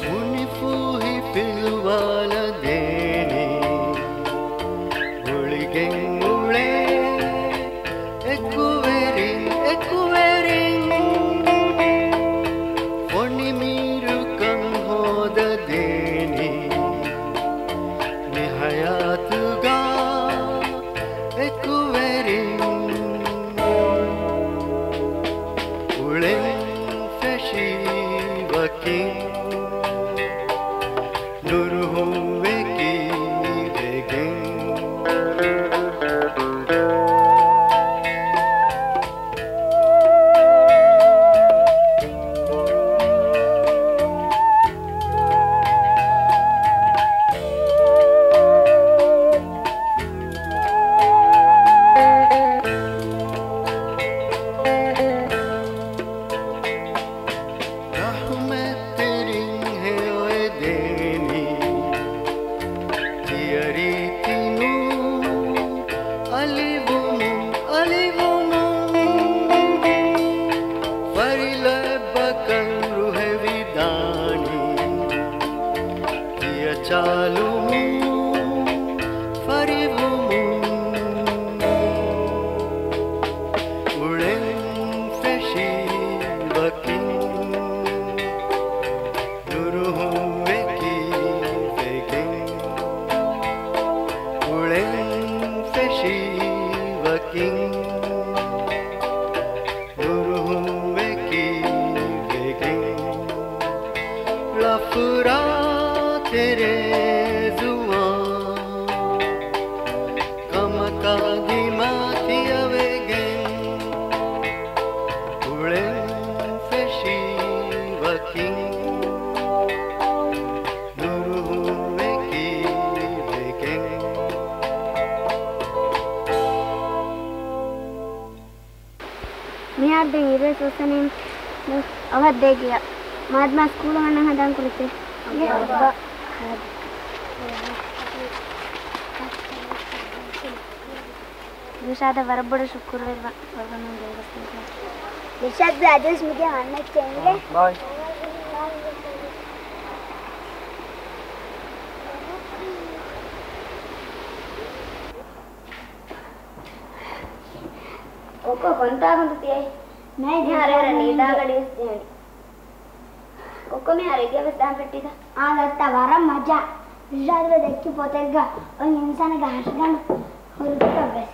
އުނިފޫހި ފިލުވާލަދޭނީ ގުޅިގެން އުޅޭ އެކުވެރިން، އެކުވެރިން. ފޮނިމީރުކަން ހޯދަދޭނީ މި ހަޔާތުގަ އެކުވެރިން. އުޅެން ފެށީ ވަކިން ނުރުހުންވެކި ވެގެން. ރަޙުމަތްތެރިން ހެޔޮއެދޭނީ ތިޔަރީ ތިނޫ އަލިވުމުން، އަލިވުމުން. ފަރިލައްބަކަށް ރުހެވިދާނީ ތިޔަ ޗާލުމުން، ފަރިވުމުން. އުޅެން ފެށީ ވަކިން ނުރުހުންވެކި ވެގެން. އުޅެން ފެށީ ވަކިން ނުރުހުންވެކި ވެގެން. ޅަފުރާ ތެރޭ ޒުވާން ކަމަކާ ދިމާ ތިޔަވެގެން. އުޅެން ފެށީ ވަކިން ނުރުހުންވެކި ވެގެން. މިހާރު ދެން އިރުވެސް އޮއްސަނީ. އަވަށް ދޭ ގެޔަށް. މާދަމާ ސްކޫލަށް ވަންނަން ހަނދާން ކުރެއްވޭ. ދިލްޝާދަށް ވަރަށް ބޮޑަށް ޝުކުރުވެރިވާ. ދިލްޝާދް ބޭ، އަދިވެސް މިގޭ ވަންނަ އެއްޗެއް އިނގޭ. ބާއި. ކޮއްކޮ ކޮންތާކުންތަ ތިޔައީ؟ މާތް މިހާރު އެހެރަ ނީދާގަޑިވެސް ޖެހެނީ. ކޮއްކޮ މިހާރު އެގެޔަށްވެސް ދާން ފެއްޓީތަ؟ އާ ދައްތަ، ވަރަށް މަޖާ. ދިލްޝާދް ބޭ ދެއްކި ޕޮތެއްގަ އޮތް އިންސާނެއްގެ ހަށިގަނޑު ހުރި ގޮތަށްވެސް.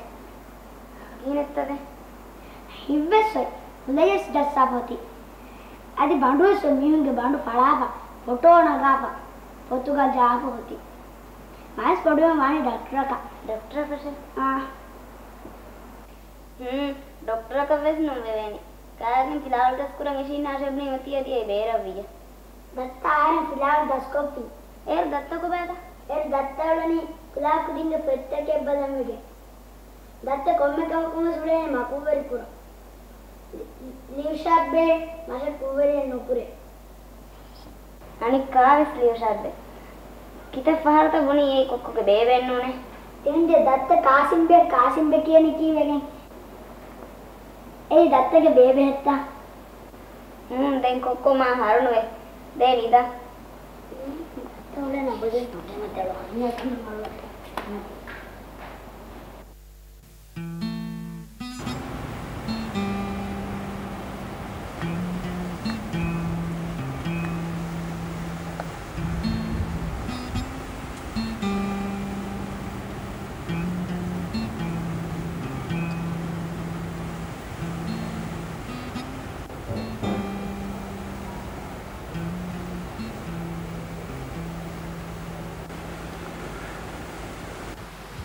ކިހިނެއްތަ ދެން؟ ހިތްވެސް އޮތް. ހުލައިވެސް ޖައްސާފަ އޮތީ. އަދި ބަނޑުވެސް އޮތް މީހުންގެ ބަނޑު ފަޅާފަ، ފޮޓޯ ނަގާފަ، ފޮތުގަ ޖަހާފަ އޮތީ. މާތް ބޮޑުވެމުން ވާނީ ޑޮކްޓަރަކަށް. ޑޮކްޓަރަކަށެއް؟ އާ. ހުން، ޑޮކްޓަރަކަށްވެސް ނުން ވެވޭނެ. ކާގެން ފިލާވަޅު ދަސްކުރަން އެށީންނާށޭ ބުނީ އޮތީ އަދި އެ ބޭރަށްވިއްޔަ. ދައްތަ އަހަރެން ފިލާވަޅު ދަސްކޮށްފިން. އޭރު ދައްތަ ކޮބާތަ؟ އޭރު ދައްތަ އުޅެނީ ކުލާކުދިންގެ ފޮތްތަކެއް ބަލަންވެގެން. ދައްތަ ކޮންމެ ކަމަކުންވެސް އުޅޭނެ މަ ކުށްވެރިކުރަން. ލި-، ލިޔުޝާދް ބޭ މަށެއް ކުށްވެރިއެއް ނުކުރޭ. އަނެއްކާވެސް ލިޔުޝާދް ބޭ. ކިތައް ފަހަރުތަ ބުނީ އެއީ ކޮއްކޮގެ ބޭބެއެއްނޫނޭ. ތިން ދެ ދައްތަ ކާސިމް ބޭ، ކާސިމް ބޭ ކިޔަނީ ކީއްވެގެން؟ އެއީ ދައްތަގެ ބޭބެހެއްތަ؟ ހޫން، ދެން ކޮއްކޮ މާ ހަރުނުވޭ. ދޭ ނިދާ.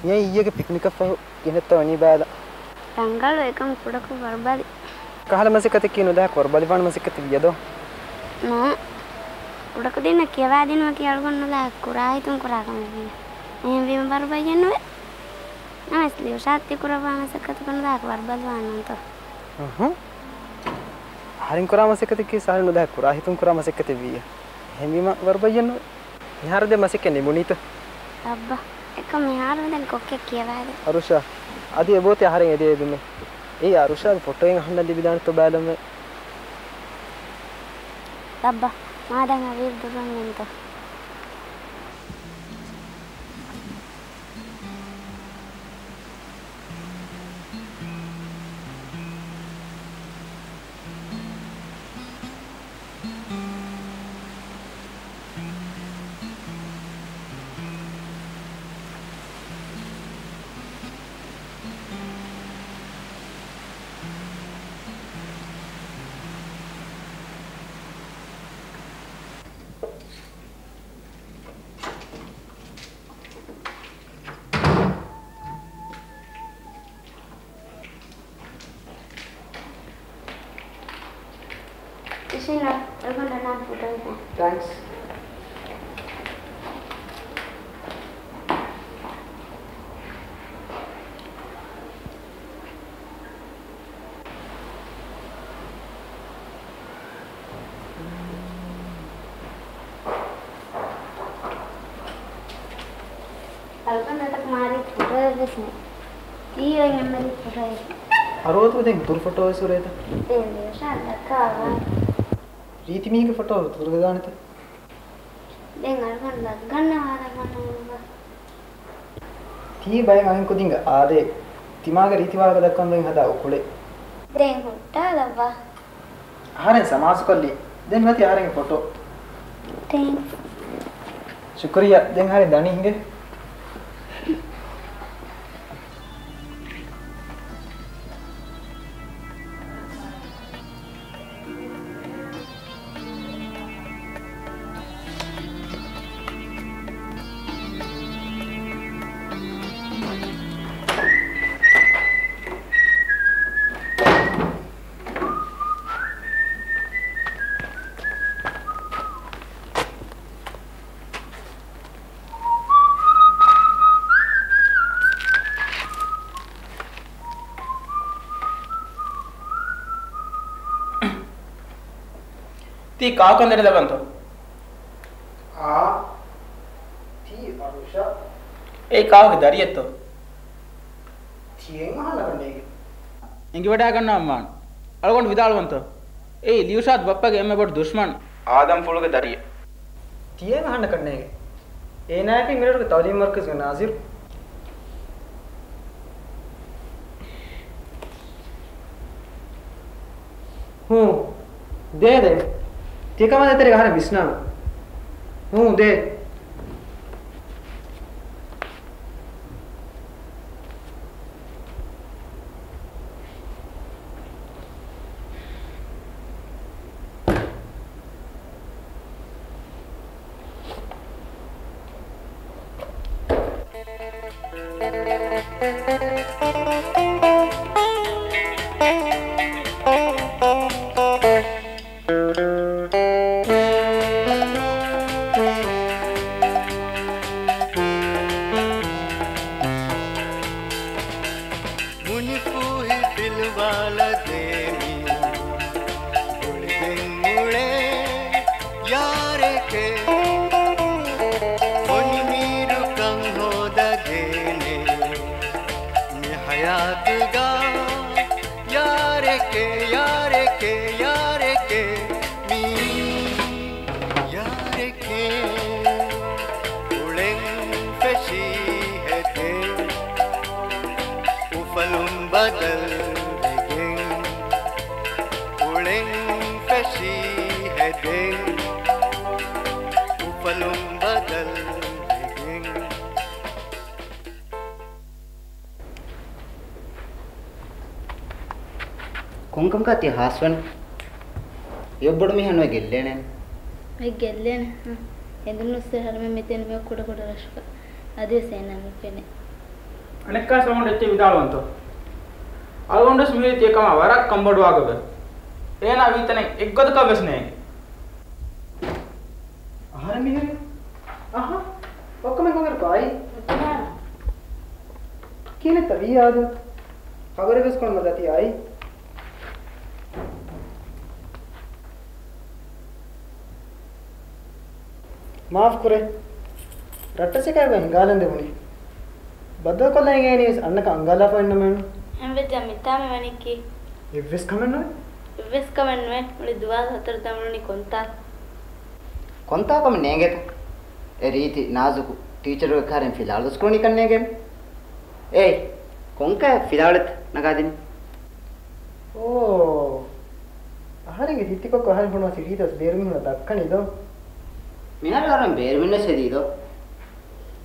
އެ އިއްޔެގެ ޕިކްނިކަށްފަހު ގިނައްތޯ ވަނީ ބާލަ. ރަނގަޅު އެކަމް ކުޑަކޮށް ވަރުބަލި. ކަހަލަ މަސައްކަތަކީ ނުލާ ވަރުބަލިވާން މަސައްކަތެއް ވިޔަދޯ؟ ނޫ. ކުޑަކުދިންނަށް ކިޔަވާދިނުމަކީ އަޅުގަނޑު ނުލާ ކުރާހިތުން ކުރާ ކަމެއް ވިޔަ. އެހެންވީމަ ވަރުބައްޔެއް ނުވޭ. ނަމަވެސް ލިޔުޝާދް ތި ކުރައްވާ މަސައްކަތަކުން ނުލާ ވަރުބަލިވާން ނޫންތޯ؟ އުހު. އަހަރެން ކުރާ މަސައްކަތަކީ އަހަރެން ނުލާ ކުރާހިތުން ކުރާ މަސައްކަތެއް ވިޔަ. އެހެންވީމަ ވަރުބައްޔެއް ނުވޭ. މިހާރު ދެން މަސައްކަތް ނިމުނީތަ؟ އައްބަ، އެކަމް މިހާރު ދެން ކޮއްކެއް ކިޔަވާދޭ. އަރުޝާ، އަދި އެބޯތި އަހަރެން އެދޭ އެދުމެއް. އެއީ އަރުޝާގެ ފޮޓޯއެއް އަހަންނަށް ލިބިދާނެތޯ ބާލަމޭ. އައްބަ، މާދަން އަވީރު ދުރުން އިންތަ؟ ކިޝިނާ، އެގޮނޑަށް ނާން ފޮޓޯއެއް. ތޭންކްސް. އަޅުގަނޑަށް މާ ރީތި ފޮޓޯއެއް ވެސް ނެތް. ތީ އޮތް އެންމެ ރީތި ފޮޓޯއެއް. އަރުވަތު ދެން އިތުރު ފޮޓޯ ވެސް ހުރޭތަ؟ ދެން ލިޔުޝާ ދައްކާ ވާން. ރީތި މީހެއްގެ ފޮޓޯ އިތުރުވެދާނެތަ؟ ދެން އަޅުގަނޑު ލައްގަންނަވާލަން ވަންނަމުން. ތީ ބައެއް އަހަރެން ކުދިންގެ އާދައެއް. ތިމާގެ ރީތިވާހަކަ ދައްކަން ދެން ހަދާ އުކުޅެއް. ދެން ހުއްޓާލައްވާ. އަހަރެން ސަމާސުކޮށްލީ. ދެން މިއޮތީ އަހަރެންގެ ފޮޓޯ. ތޭންކްސް. ޝުކުރިއްޔާ. ދެން އަހަރެން ދަނީ ހިނގޭ. ތީ ކާކަން ދެނެލަބަންތޯ؟ އާ، ތީ އަރުޝާ. އޭ ކާކު ދަރިއެއްތޯ؟ ތިޔެން އަހަންނަކަށް ނޭގެ. އެނގިވަޑާގަންނަވަން ވާން. އަޅުގަނޑު ވިދާޅުވަންތޯ؟ އެއީ ލިޔުޝާދް ބައްޕަގެ އެންމެ ބޮޑު ދުޝްމަން. އާދަމްފުޅުގެ ދަރިއެއް. ތިޔެން އަހަންނަކަށް ނޭގެ. އޭނާއަކީ މިރަށުގެ ތައުލީމު މަރުކަޒުގެ ނާޒިރު. ހޫ. ދޭ ދޭ. ތިކަމާ ދޭތެރޭ އަހަރެން ވިސްނާނަން. ހޫ ދޭ. މުނިފޫހި ފިލުވާލަދޭނީ، ގުޅިގެން އުޅޭ ޔާރެކޭ، ފޮނިމީރުކަން ހޯދަދޭނޭ މި ހަޔާތުގަ. ޔާރެކޭ، ޔާރެކޭ، ޔާރެކޭ، މީ ޔާރެކޭ. އުޅެން ފެށީ ހެދޭ، އުފަލުން ބަދަލުވެގެން. އުޅެން ފެށީ ހެދޭ، އުފަލުން ބަދަލުވެގެން. ކޮންކަމަކާ ތިޔަ ހާސްވަނީ؟ އެއޮށް ބޮޑު މީހާ ނުވެ ގެއްލޭނެ. އެ ގެއްލޭނެ. ހަ. ހެނދުނުއްސެ ހަރުމެ މިތެން މިއޮ ކުޑަ ކުޑަ ރަށުގަ. އަދިވެސް އޭނާ ނުފެނޭ. އަނެއްކާ ސަވަންޑް އެއްޗެއް ވިދާޅުވަންތޯ؟ އަޅުގަނޑުވެސް މިހިރީ ތިޔަކަމާ ވަރަށް ކަންބޮޑުވާގޮތްވެ. އޭނާ ވީތަނެއް އެއްގޮތަކަށްވެސް ނޭނގެ. އަހަރެން މިހިރީ؟ އަހަ، އޮއްކަމެއް ހޮނގެރު ކާއި؟ ކިހިނެއްތަ ވީ އާދަ؟ ހަގަރެއްވެސް ކޮންމެ ދަތި އާއި؟ މާފް ކުރޭ. ރައްޓަސަކައިގަ ހިނގާލަން ދެވުނީ. ބައްދަލުކޮށްލަން އިނގޭނީވެސް އަންނަކަން އަންގާލާފަ އިންނަމޭނު. ހެންވެއްޖެ މިތާ މިވަނީކީ؟ އެއްވެސް ކަމެއް ނުވޭ. އެއްވެސް ކަމެއް ނުވޭ. މުޅި ދުވާލު ހަތަރު ދަމުނުނީ ކޮންތާ؟ ކޮންތާ ކަމެއް ނޭނގޭތަ؟ އެ ރީތި ނާޒުކު ޓީޗަރުގެ ކަހަރެން ފިލާވަޅު ދުސްކުރުނީ ކަން ނޭނގެން. އޭ، ކޮންކަހަލަ ފިލާވަޅެއްތަ ނަގާދިނީ؟ އޯ. އަހަރެންގެ ތިތިކޮއްކޮ އަހަރެން ފޮނުވާ ސިޑީތައް ބޭރުމީހުންނަށް ދައްކަނީ ދޯ؟ މިހާރު އަހަރެން ބޭރުމީހުންނަށް ހެދީ ދޯ؟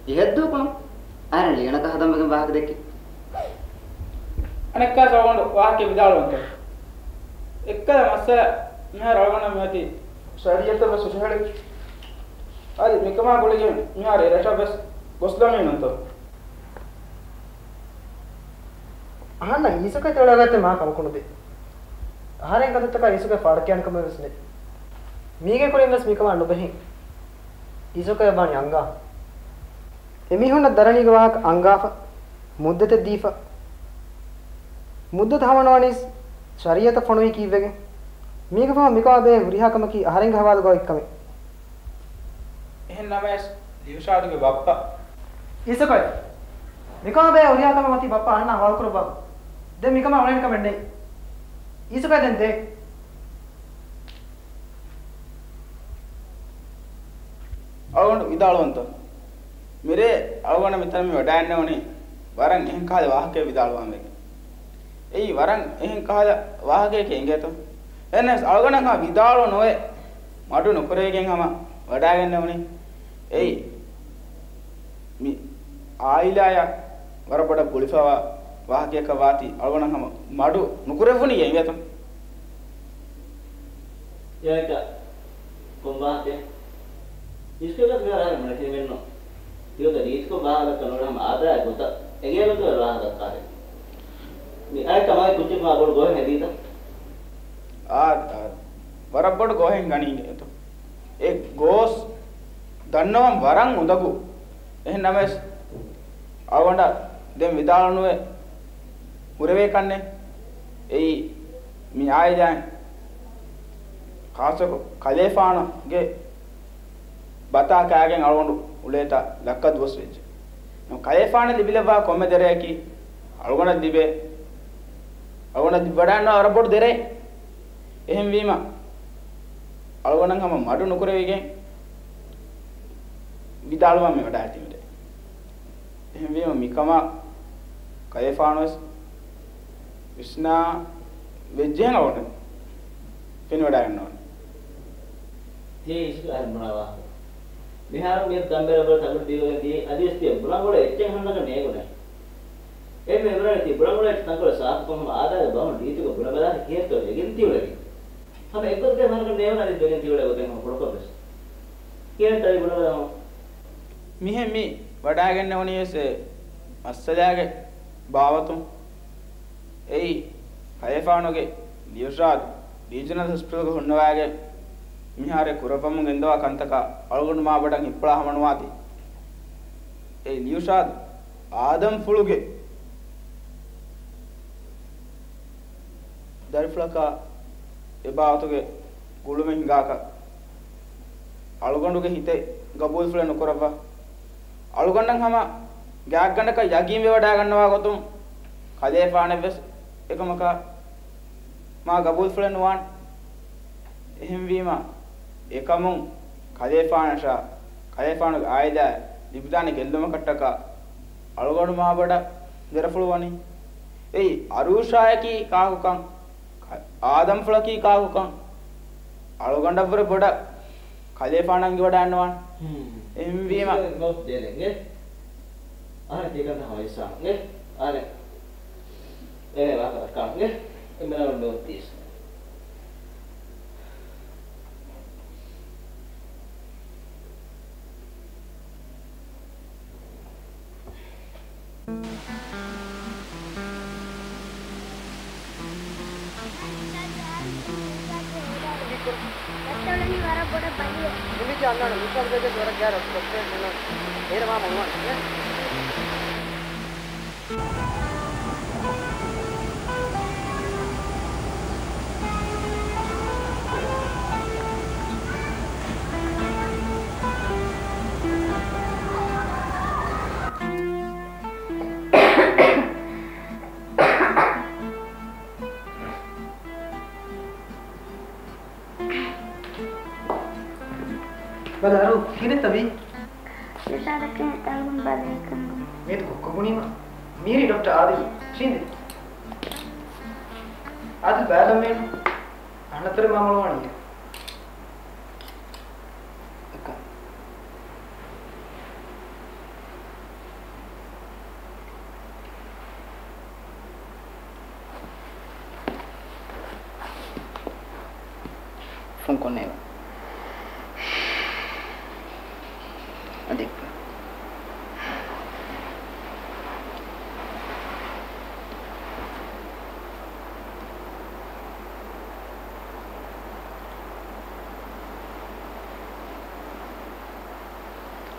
އިހަށްދޫ ކުޅުން. އަހަރެން ލިޔަނަކަށް ހަދަން ވެގެން ވާހަކަ ދެއްކި. އަނެއްކާ ސަވަންޑް ވާހަކަ ވިދާޅުވަންތޯ؟ އެއްކަލަ މައްސަލަ މިހާރު އަޅުގަނޑަށް މިއޮތީ ޝަރީއަތަށް ވެސް ހުށަހެޅި. އަދި މިކަމާ ގުޅިގެން މިހާރު އެ ރަށަށް ވެސް ގޮސްލަމީނުންތޯ؟ އަހަންނަށް އީސަކަށް ތެޅާގަތެއް މާ ކަމަކުނުދޭ. އަހަރެން ކަންތައްތަކާ އީސަކަށް ފާޑަކިޔާނެ ކަމެއް ވެސް ނެތް. މީގެ ކުރިން ވެސް މިކަމާ ނުބެހޭ. އީސަކަށް ވާނީ އަންގާ. އެމީހުންނަށް ދަރަނީގެ ވާހަކަ އަންގާފަ. މުއްދަތެއް ދީފަ. މުއްދަތު ހަމަނުވަނީސް ޝަރީއަތަށް ފޮނުވީ ކީއްވެގެން؟ މީގެ ފަހުން މިކަމާ ބެހޭ ހުރިހާ ކަމަކީ އަހަރެންގެ ހަވާލުގަ އޮތް ކަމެއް. އެހެން ނަމަވެސް ލިޔުޝާދުގެ ބައްޕަ. އީސަކޮއެ. މިކަމާ ބެހޭ ހުރިހާ ކަމެއް އޮތީ ބައްޕަ އަހަންނާ ހަވާލުކުރައްވާފަ. ދެން މިކަމާ އުޅޭނެ ކަމެއް ނެތް. އީސަކޮއެ ދެން ދޭ. އަޅުގަނޑު ވިދާޅުވަންތޯ؟ މިރޭ އަޅުގަނޑަށް މިތަނަށް މި ވަޑައިގެންނެވުނީ ވަރަށް އެހެން ކަހަލަ ވާހަކައެއް ވިދާޅުވާން ވެގެން. އެއީ ވަރަށް އެހެން ކަހަލަ ވާހަކައެކޭ އިނގޭތޯ؟ އެހެނަސް އަޅުގަނޑަށް ހަމަ ވިދާޅު ނުވެ މަޑު ނުކުރެވިގެން ހަމަ ވަޑައިގެންނެވުނީ. އެއީ މި އާއިލާޔަށް ވަރަށް ބޮޑަށް ގުޅިފަވާ ވާހަކައަކަށް ވާތީ އަޅުގަނޑަށް ހަމަ މަޑު ނުކުރެއްވުނީ އިނގޭތޯ؟ އެއަކަ ކޮން ވާހަކައެއް؟ އިސްކޮއިގަސް މިހާރު އަހަރެން މުނެފިނިވެންނު. ތިއޮތަ ރީތިކޮށް ވާހަކަ ނުވަ ހަމަ އާދައިގެ ގޮތަށް އެނގޭ ގޮތަށް ވާހަކަ ދައްކާލެއް. މި އައި ކަމާއި ކުއްޖަކު މާ ބޮޑު ގޯހެއް ހެދީތަ؟ އާ، އާ، ވަރަށް ބޮޑު ގޯހެއް ގަނީ އިނގޭތޯ. އެ ގޯސް ދަންނަވަން ވަރަށް އުނދަގޫ. އެހެން ނަމަވެސް، އަޅުގަނޑަށް ދެން ވިދާޅުނުވެ ހުރެވޭ ކަންނޭ. އެއީ މި އާއިލާއިން ޚާއްޞަކޮށް ކަލޭފާނުގެ ބަތާ ކާގެން އަޅުގަނޑު އުޅޭތާ ލައްކަ ދުވަސް ވެއްޖެ. ނަމަ ކަލޭފާނަށް ލިބިލައްވާ ކޮންމެ ދެރަޔަކީ އަޅުގަނޑަށް ލިބޭ، އަޅުގަނޑަށް ލިބިވަޑައިގަންނަވާ ވަރަށް ބޮޑު ދެރައެއް. އެހެންވީމަ، އަޅުގަނޑަށް ހަމަ މަޑު ނުކުރެވިގެން ވިދާޅުވާން މި ވަޑައިގަތީމެވެ. އެހެންވީމަ، މިކަމާ ކަލޭފާނުވެސް ވިސްނާ ވެއްޖެހެން އަޅުގަނޑަށް ފެނިވަޑައިގަންނަވާނެ. ތިޔަ އިސްކޮއި އަހަރެން ބުނާ ވާހަކަ. މިހާރު މިއަދު ދަންބެލަށް ތަންކޮޅެއް ދީވެގެން ދިޔައީ، އަދިވެސް ތިޔަ ބުނާ ގޮތަށް އެއްޗެއް ހަންނަކަށް ނޭނގުނޭ. އެހެންވެ އިމްރާން ތި ބުނާ ގޮތަށް ތަންކޮޅެއް ސާފުކޮށް ހަމަ އާދައިގެ ބަހުން ރީތިކޮށް ބުނެބަލާ ކިހިނެއްތޯ ވެގެން ތިއުޅެނީ. ހަމަ އެއްގޮތަކަށް ހަންނަކަށް ނޭނގުނާ އަދި ވެގެން ތިއުޅޭ ގޮތެއް ހަމަ ކުޑަކޮށްވެސް. ކިހިނެއްތޯ އަދި ބުނެބަލާ ހަމަ. މިހެން މި ވަޑައިގެންނެވުނީވެސް އެ މައްސަލާގެ ބާވަތުން. އެއީ، ކަލޭފާނުގެ ލިޔުޝާދު ރީޖަނަލް ހޮސްޕިޓަލްގަ ހުންނަވައިގެން މިހާރު ކުރައްވަމުން ގެންދަވާ ކަންތަކާ އަޅުގަނޑު މާބޮޑަށް ހިއްޕުޅާ ހަމަނުވާތީ. އެ ލިޔުޝާދު އާދަމްފުޅުގެ ދަރިފުޅަކާ އެ ބާވަތުގެ ގުޅުމެއް ހިނގާކަށް އަޅުގަނޑުގެ ހިތެއް ގަބޫލުފުޅެއް ނުކުރައްވާ. އަޅުގަނޑަށް ހަމަ ގާތްގަނޑަކަށް ޔަގީންވެވަޑައިގަންނަވާ ގޮތުން ކަލޭފާނެއްވެސް އެކަމަކާ މާ ގަބޫލުފުޅެއް ނުވާނެ. އެހެންވީމަ، އެކަމުން ކަލޭފާނަށާ ކަލޭފާނުގެ އާއިލާއަށް ލިބިދާނެ ގެއްލުމަކަށްޓަކާ އަޅުގަނޑު މާބޮޑަށް ދެރަފުޅު ވަނީ. އެއީ، އަރޫޝާޔަކީ ކާކުކަން، އާދަމްފުޅަކީ ކާކުކަން އަޅުގަނޑަށްވުރެ ބޮޑަށް ކަލޭފާނަށް އަންގިވަޑައިގަންނަވާނެ. އެހެންވީމަ، އަހަރެން ތިޔަކަންތައް ހަމަ ވިސްނާން އެ. އަހަރެން އޭނަ ވާހަކަ ދައްކާން އެ. އެންމެ ނަރުން މި އޮތީސް. ބޮޑަށް ބަލިވެ. އެމީހާ އަންނާނެ މިކަން ވެގެން ވަރަށް ގާތް ޑޮކްޓަރެއް ހުންނަ. އޭނަ މާ މޮޅުވާނެ. ބަލަ އަރޫ، ކިހިނެއްތަ ވީ؟ އިޝާރަތް ތަޅުގަނޑު ބަލައި ކަންކަން. މިއަދު ކޮއްކޮ ބުނީމަ، މީރި ޑޮކްޓަރ އާދިލް ޝީނދެ. އާދިލް ބަލަމޭނު. އަހަންނަށް ތެރެ މާ މޮޅުވާނީ. ފުން ކޮންނޭވަ؟ އަދި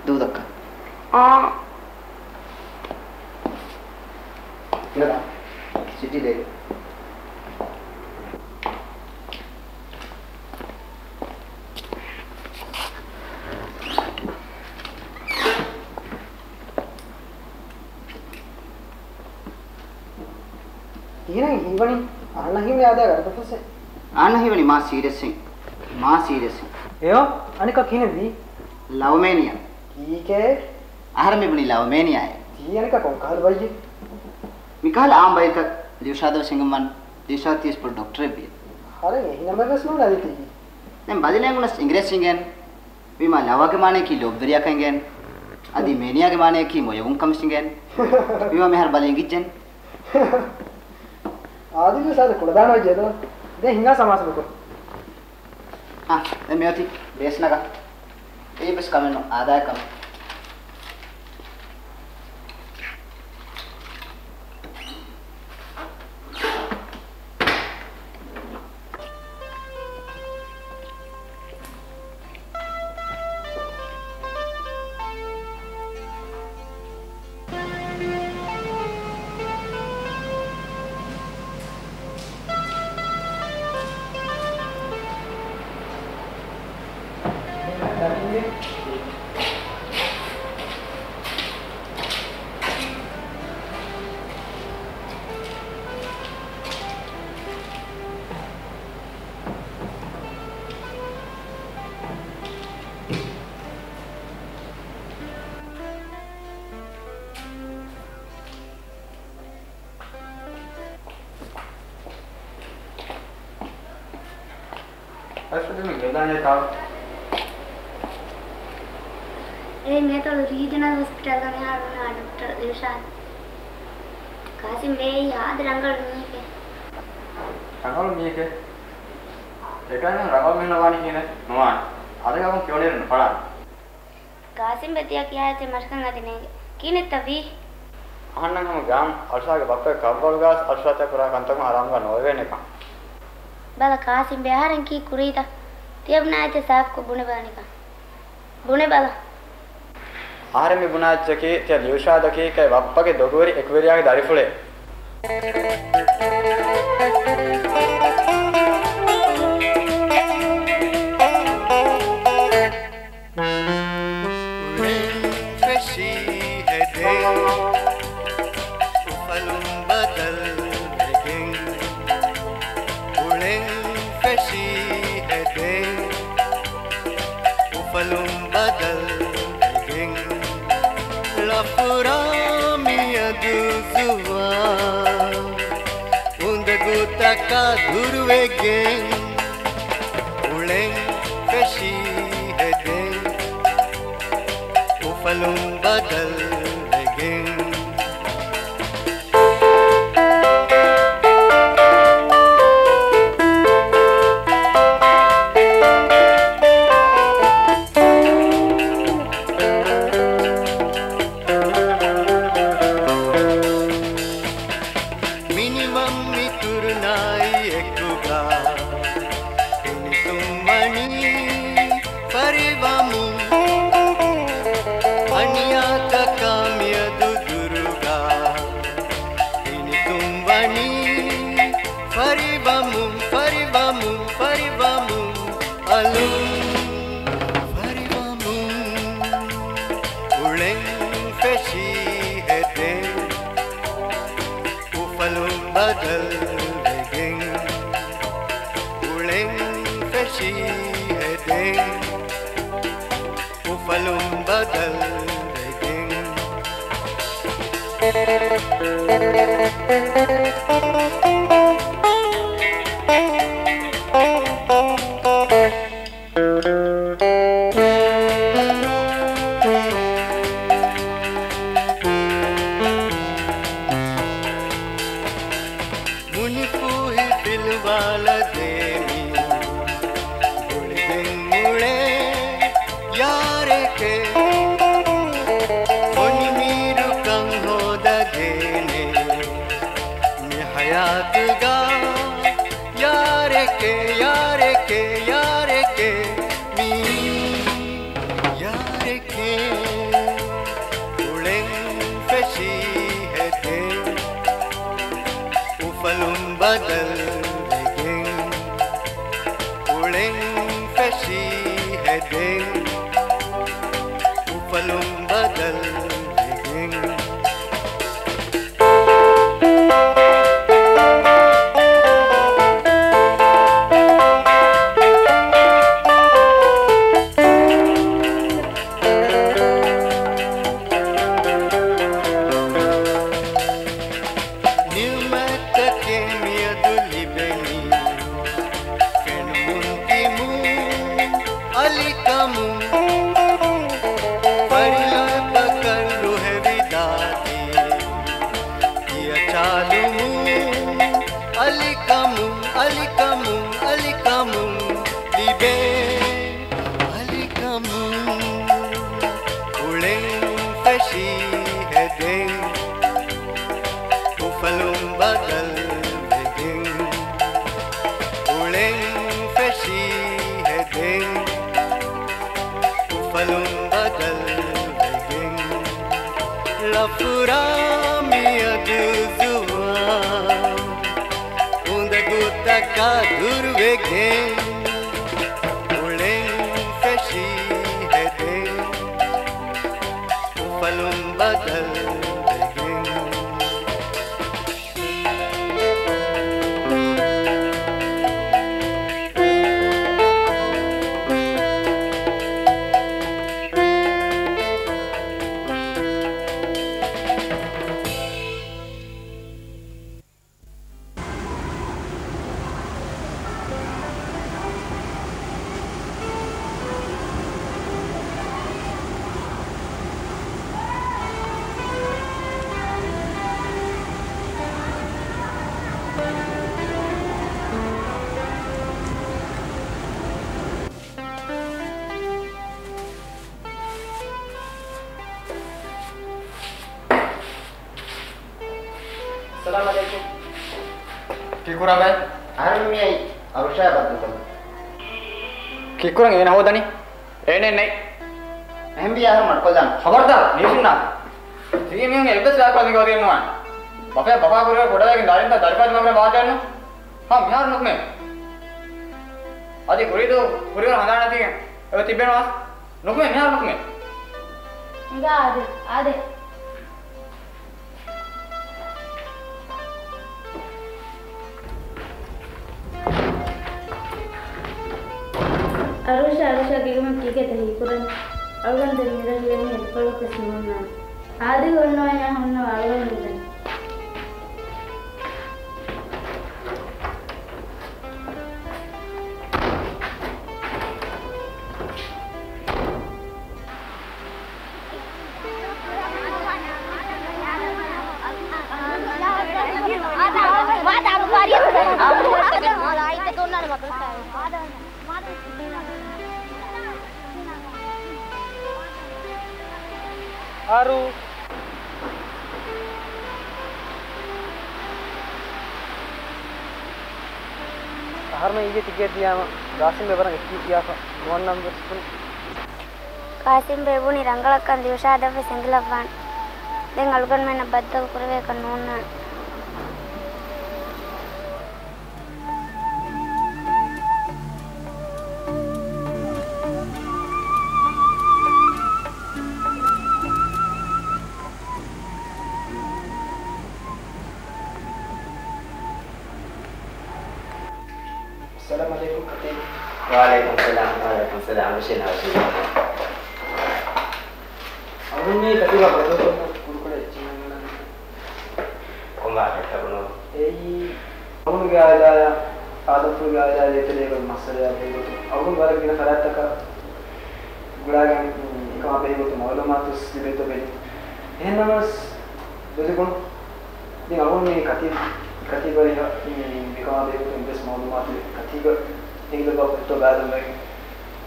ދޫ ދައްކަ. އާ. ސިޓީ ދޭ. ކިހިނެއް ހީވަނީ؟ އަހަންނަށް ހީވަނީ އާދައިގެ ގަދަފަސޭ. އަހަންނަށް ހީވަނީ މާ ސީރިއަސްއިން. މާ ސީރިއަސްއިން. އެޔޯ، އަނެއްކާ ކިހިނެއްވީ؟ ލައުމޭނިއާ. ކީކޭ؟ އަހަރެން މި ބުނީ ލައުމޭނިއާއޭ. ތީ އަނެއްކާ ކޮން ކަހަލަ ބައްޔެއް؟ މިކަހަލަ އާން ބައްޔަކަށް ލިޔުޝާދަށް ވެސް އެނގުންވާނެ. ލިޔުޝާދު ތިޔަސް ބޮޑު ޑޮކްޓަރެއްވި. އަހަރެން އެހިނަމަވެސް ނޫން އަދި ތިއީ. ދެން ބަލި ނޭނގުނަސް އިނގިރޭސި އިނގޭނެ. ވީމާ ލަވަގެ މާނަޔަކީ ލޯބިވެރިޔާކަން އިނގޭނެ. އަދި މޭނިއާގެ މާނަޔަކީ މޮޔަވުން ކަމަށް އިނގޭނެ. ވީމާ މިހާރު ބަލި އިނގިއްޖެން. އާދިލް ސާދަ ކުޅަދާނަ ވެއްޖެ ދޯ. ދެން ހިނގާ ސަމާސަ ބުކޮށް. އާ، ދެން މިއޮތީ ބޭސް ނަގާ. އެއީ ވެސް ކަމެއް ނޫން، އާދައިގެ ކަމެއް. އައިސްފަދަ މި ގެންދާނީ ކާ؟ އޭ މޭތޯ ރީޖަނަލް ހޮސްޕިޓަލްގަ މިހާރު އޮންނަ ޑޮކްޓަރ އިރުޝާދު. ޤާސިމް ބޭ އާދެ ރަނގަޅު މީހެކޭ. ރަނގަޅު މީހެކޭ؟ އެކަން ރަނގަޅު މީހުން ވާނީ ކިހިނެއް؟ ނުވާނެ. އަދި ކަމުން ކިޔޯނީ ނުފަޅާނެ. ޤާސިމްބެ ތިޔަ ކިޔާ އެއްޗެއް މަށަކަން އަދި ނޭނގެ. ކިހިނެއްތަ ވީ؟ އަހަންނަށް ހަމަ ގާން އަލްޝާގެ ބައްޕަގެ ކައްވަޅުގަސް އަލްޝާތައް ކުރާ ކަންތަކުން އަރާމުގަ ނޯވޭނެކަން. ބަލަ ޤާސިމްބެ އަހަރެން ކީ ކުރީތަ؟ ތިޔަ ބުނާ އެއްޗެއް ސާފުކޮށް ބުނެބަލަނިކަން. ބުނެބަލަ. އަހަރެން މި ބުނާ އެއްޗަކީ ތިޔަ ލިޔުޝާދަކީ ކައި ބައްޕަގެ ދޮގުވެރި އެކުވެރިޔާގެ ދަރިފުޅޭ. އުޅެން ފެށީ ހެދެން، އުފަލުން ބަދަލު ވެގެން. އުޅެން ފެށީ ހެދެން، އުފަލުން ބަދަލު ވެގެން. ޅަފުރާ މިއަދު ޒުވާން އުނދަގޫތަކާ ދުރުވެގެން. އުޅެން ފެށީ ހެދެން، އުފަލުން ބަދަލު ވެގެން. މިނިވަން މި ކުރުނާއި އެކުގަ ހިނިތުންވަނީ. ނީ ފަރިވަމުން، ފަރިވަމުން، ފަރިވަމުން، އަލުން ފަރިވަމުން، އުޅެން ފެށީ ހެދެން، އުފަލުން ބަދަލުވެގެން، އުޅެން ފެށީ ހެދެން، އުފަލުން ބަދަލުވެގެން. މުނިފޫހި ފިލުވާލަދޭ މި ގުޅިގެން އުޅޭ ޔާރެކޭ. ފޮނިމީރުކަން ހޯދަގޭނެ މި ހަޔާތުގަ ޔާރެކޭ، ޔާރެކޭ، ޔާރެކޭ، މި ޔާރެކޭ. އުޅެން ފެށީ ހެދެން، އުފަލުން ބަދަލުވެގެން، އުޅެން ފެށީ ހެދެން، އުފަލުން ބަދަލުވެގެން. ނިޢުމަތްތަކެއް މިއަދު ލިބެނީ، ފެނުމުން ތިމުން އަލިކަމުން، ފަރިލައްބަކަށް ރުހެވިދާތީ، ތިޔަ ޗާލުމުން އަލިކަމުން، އަލިކަމުން، އަލިކަމުން ލިބޭ އަލިކަމުން، އުޅެން ފެށީ ހެދެން، އުފަލުން ބަދަލުވެގެން، އުޅެން ފެށީ ހެދެން، އުފަލުން ބަދަލުވެގެން، ޅަފުރާ މިއަދު ޒުވާން އުނދަގޫތަކާ ދުރުވެގެން، އުޅެން ފެށީ ހެދެން، އުފަލުން ބަދަލުވެގެން. ކިކުރަން ބައި؟ އަހަރެން މިއައީ އަރުޝާ ބައްދަލުކޮށްލަން. ކިކުރަން އޭނަ ހޯދަނީ؟ އޭނެއް ނެތް. އެހެންވީ އަހަރެން މަޑުކޮށްލާނަން. ޚަބަރުދާރު! މީސުންނާ ތިގި މީހުން އެއްވެސް ވާހަކަ މިގޮތަށް ނުވާނެ. ބަފަޔާ ބަފާ ކުރިއަށް ކުޑަވެގެން ދާރިންތާ ދަރިފައިތި މަގުނަ ވާދެއްނު. ހާ، މިހާރު ނުކުމެ. އަދި ކުރީދޫ ކުރިވަރު ހަނދާން ނެތިގެން އެބަ ތިއްބެން ވާސް. ނުކުމެ، މިހާރު ނުކުމެ. ހިނގާ އާދެ، އާދެ. އަރުޝާ، އަރުޝާ ގިގުމަށް ކީކޭތަ ހީކުރަން؟ އަޅުގަނޑު ދެން މިރަށު އެންމެ އެއްކޮޅަކުވެސް ނޯންނާނެ. އާދެ ހުންނަވަންޏާ ހުންނަވަ އަޅުގަނޑު ދެން. އަރު. އަހަރުމެން އިއްޔެ ތިކެޓް ދިޔާމަ، ގާސިމް ބޭބެ ވަރަށް އެކްޓިވް ކިޔާފަ ނުވަންނަމަވެސް. ގާސިމް ބޭބެ ބުނި ރަނގަޅަށްކަން ދިވެށާދެއްވެސް އެނގިލައްވާނެ. ދެން އަޅުގަނޑުމެންނަށް ބައްދަލު ކުރެވޭކަށް ނޯންނާނެ. އައްސަލާމު ޢަލައިކުމް ކަތީބް. ވަޢަލައިކުމް ސަލާމް. ވަޢަލައިކުމް ސަލާމް. ރަޝީދް، ރަޝީދް. އަޅުގަނޑު މި ކަތީބާ ބައްދަލުކޮށް ކުޑަކުޑަ އެއްޗެއް ނަންގަންނަން. ކޮން ވާހަކައެއްތަ ބުނު؟ އެއީ، އަޅުގަނޑުގެ އާއިލާއާ އާދަމްފުޅުގެ އާއިލާއާ ދޭތެރޭގަ މައްސަލަޔާ ބެހޭގޮތުން އަޅުގަނޑު ވަރަށް ގިނަ ފަރާތްތަކަށް ގުޅާގެން، އެކަމާ ބެހޭގޮތުން މަޢުލޫމާތު ލިބޭތޯ ބެލި. އެހެން ނަމަވެސް، ދުލިބުނު. ދެން އަޅުގަނޑު މި ކަތީބް، ކަތީބާ މިކަމާ ބެހޭގޮތުން އެއްވެސް މަޢުލޫމާތު ކަތީބަށް އެނގިލައްވާ ފޮތްތޯ ބަލަން ވަނީ.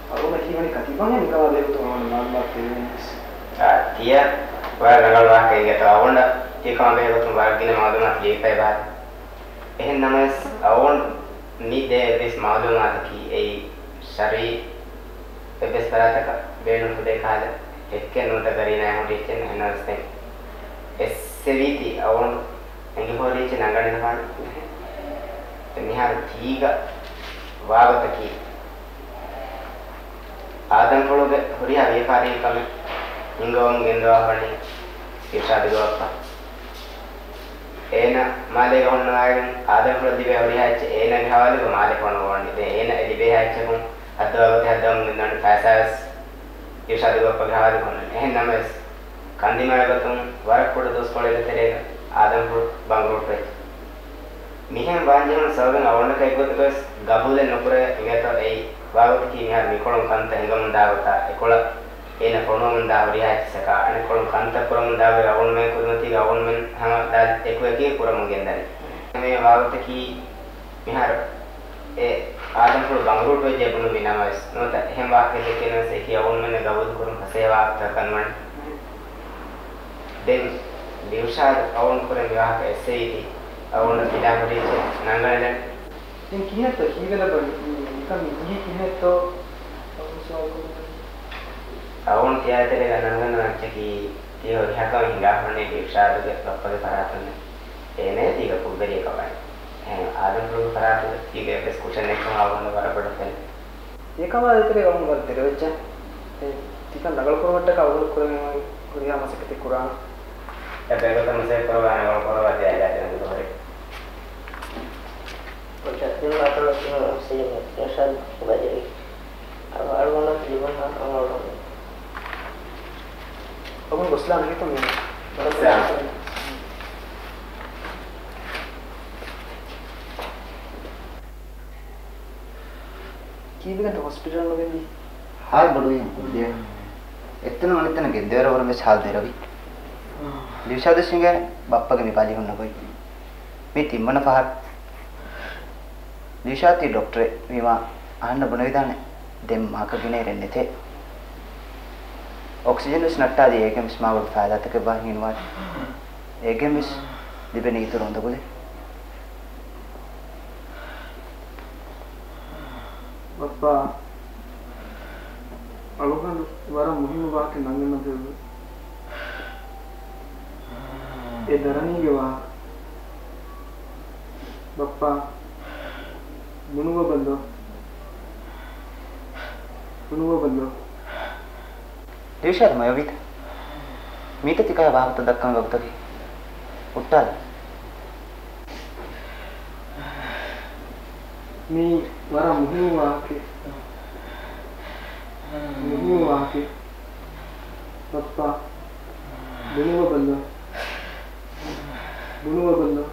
އަޅުގަނޑަށް ހީވަނީ ކަތީބަށް މިކަމާ ބެހޭގޮތުން އަޅުގަނޑު މަޢުލޫމާތު ދެވޭނީ ވެސް. އާ، ތިޔަ ވަރަށް ރަނގަޅު ވާހަކަ އެނގޭތޯ. އަޅުގަނޑަށް މިކަމާ ބެހޭގޮތުން ވަރަށް ގިނަ މަޢުލޫމާތު ލިބިފައިވާ. އެހެން ނަމަވެސް، އަޅުގަނޑު މި ދޭ އެއްވެސް މަޢުލޫމާތަކީ އެއީ ޝަރުޢީ އެއްވެސް ފަރާތަކަށް ބޭނުންފުދޭ ކަހަލަ ހެއްކެއް ނުވަތަ ގަރީނާއެއް ހުރި އެއްޗެއް ނޫން. އެހެންނަމަވެސް ދެން އެއްސެވީތީ އަޅުގަނޑު އެނގިހޯރި އެއްޗެއް ނަންގަނެލަފާނެ. ދެން މިހާރު ތީގަ ވާގޮތަކީ، އާދަމްފުޅުގެ ހުރިހާ ވިޔަފާރި ކަމެއް ހިންގަވަމުން ގެންދަވާފަ ވަނީ އިރްޝާދުގެ ބައްޕަ. އޭނަ މާލޭގަ ހުންނަވައިގެން އާދަމްފުޅަށް ލިބޭ ހުރިހާ އެއްޗެއް އޭނާގެ ހަވާލުގަ މާލެ ފޮނުއްވަނީ. ދެން އޭނަ އެ ލިބޭހާ އެއްޗަކުން ހައްދަވާގޮތެއް ހައްދަވަމުން ގެންދަވަނީ ފައިސާވެސް އިރްޝާދުގެ ބައްޕަގެ ހަވާލު ކޮށްލަނީ. އެހެން ނަމަވެސް، ކަންދިމާވި ގޮތުން ވަރަށް ކުޑަ ދުވަސްކޮޅެއްގެ ތެރޭގަ އާދަމްފުޅު ބަނގުރޫޓުވެއްޖެ. މިހެން ވާންޖެހުނު ސަބަބެއް އަޅުގަނޑަކަށް އެއްގޮތަކަށް ވެސް ގަބޫލެއް ނުކުރެވޭ އިނގޭތޯ. އެއީ ވާގޮތަކީ މިހާރު މިކޮޅުން ކަންތައް ހިނގަމުން ދާ ގޮތާ އެކޮޅަށް އޭނަ ފޮނުވަމުން ދާ ހުރިހާ އެއްޗިއްސަކާ އަނެއްކޮޅުން ކަންތައް ކުރަމުން ދާ ގޮތް އަޅުގަނޑުމެން ކުރިމަތީގަ އަޅުގަނޑުމެން ހަމަ ދާ އެކުއެކީ ކުރަމުން ގެންދަނީ. މި ވާގޮތަކީ މިހާރު އެ އާދަމްފުޅު ބަނގުރޫޓުވެއްޖެ ބުނުއްވި ނަމަވެސް، ނުވަތަ އެހެން ވާހަކައެއް ދެއްކި ނަމަވެސް، އެކީ އަޅުގަނޑުމެންނަށް ގަބޫލުކުރުން ފަސޭހަ ވާހަކަތަކަކަށް ނުވަނީ. ދެން ދިލްޝާދު އަޅުގަނޑު ކުރެއްވި ވާހަކަ އެއްސެވީތީ، އަޅުގަނޑަށް ފިލާ ހުރި އެއްޗެއް ނަންގަނެލަނީ. ދެން ކިހިނެއްތޯ ހީވެލަބަ ނިކަން މި ހިނގީ ކިހިނެއްތޯ؟ އަޅުގަނޑު ސުވާލު ކުރުން. އަޅުގަނޑު ތިޔާ ތެރޭގަ ނަންގަންނަވާ އެއްޗަކީ، ތި ހުރިހާ ކަމެއް ހިނގާފަ ވަނީ ދިލްޝާދުގެ ބައްޕަގެ ފަރާތުން. އޭނައޭ ތީގަ ކުށްވެރިއަކަށް ވަނީ. އެހެން އާދަމްފުޅުގެ ފަރާތުގަ ތީގެ އެއްވެސް ކުށެއް ނެތްކަމަށް އަޅުގަނޑަށް ވަރަށް ބޮޑަށް ފެނޭ. އެކަމާ ދޭތެރޭ އަޅުގަނޑު ވަރަށް ދެރަވެއްޖެ. އެ، ތިކަން ރަނގަޅު ކުރުމަށްޓަކާ އަޅުގަނޑު ކުރެވޭ ހުރިހާ މަސައްކަތެއް ކުރާނަން. އެ ބެގޮތަށް މަސައްކަތް ކުރައްވާނެ އަޅުގަނޑު ކުރައްވާ ދެއަތް ދެން ދުވަހުރި. ކޮން ޝައްތުން އަތޮޅަށް ތިމަ އޮކްސިޖަން އެކްސްޓްރެކްޓް ބަދަލުވި. އަޅުގަނޑަށް ލިބުން ހާ އަޅުގަނޑު. އަޅުގަނޑު ގޮސްލާން ހިތުން މި. ގޮސްލާން. ކީއްވެގެންތަ ހޮސްޕިޓަލަށް ނުގެންދީ؟ ހާލު ބޮޑުވީމަ ކުއްލިއަށް. އެއްތަނުން އަނެއްތަނަށް ގެންދެވޭވަރަށް ވެސް ހާލު ދެރަވި. ދިލްޝާދަށް އިނގޭނެ ބައްޕަގެ މި ބަލި ހުންނަ ގޮތް. މީ ތިންވަނަ ފަހަރު. ދިލްޝާދު ތީ ޑޮކްޓަރެއް ވީމާ އަހަންނަށް ބުނެވިދާނެ ދެން މާކަށް ގިނައިރެއް ނެތޭ. އޮކްސިޖަން ވެސް ނައްޓާލީ އޭގެން ވެސް މާބޮޑު ފައިދާތަކެއް ވާހެން ހީނުވާތީ. އޭގެން ވެސް ލިބެނީ އިތުރު އުނދަގުލެއް. ބައްޕާ، އަޅުގަނޑު ވަރަށް މުހިންމު ވާހަކަ ނަންގަންނަން ދެއްވެ. އެ ދަރަނީގެ ވާހަކަ. ބައްޕާ، ބުނުއްވަބަލަ. ބުނުއްވަބަލަ. ދިލްޝާދު މޮޔަވީތަ؟ މީތަ ތިކަހަލަ ވާހަކަތައް ދައްކަން ވަގުތަކީ؟ ހުއްޓާލަ. މީ ވަރަށް މުހިންމު ވާހަކައެއް. މުހިންމު ވާހަކައެއް. ބައްޕާ، ބުނުއްވަބަލަ. ބުނުއްވަބަލަ.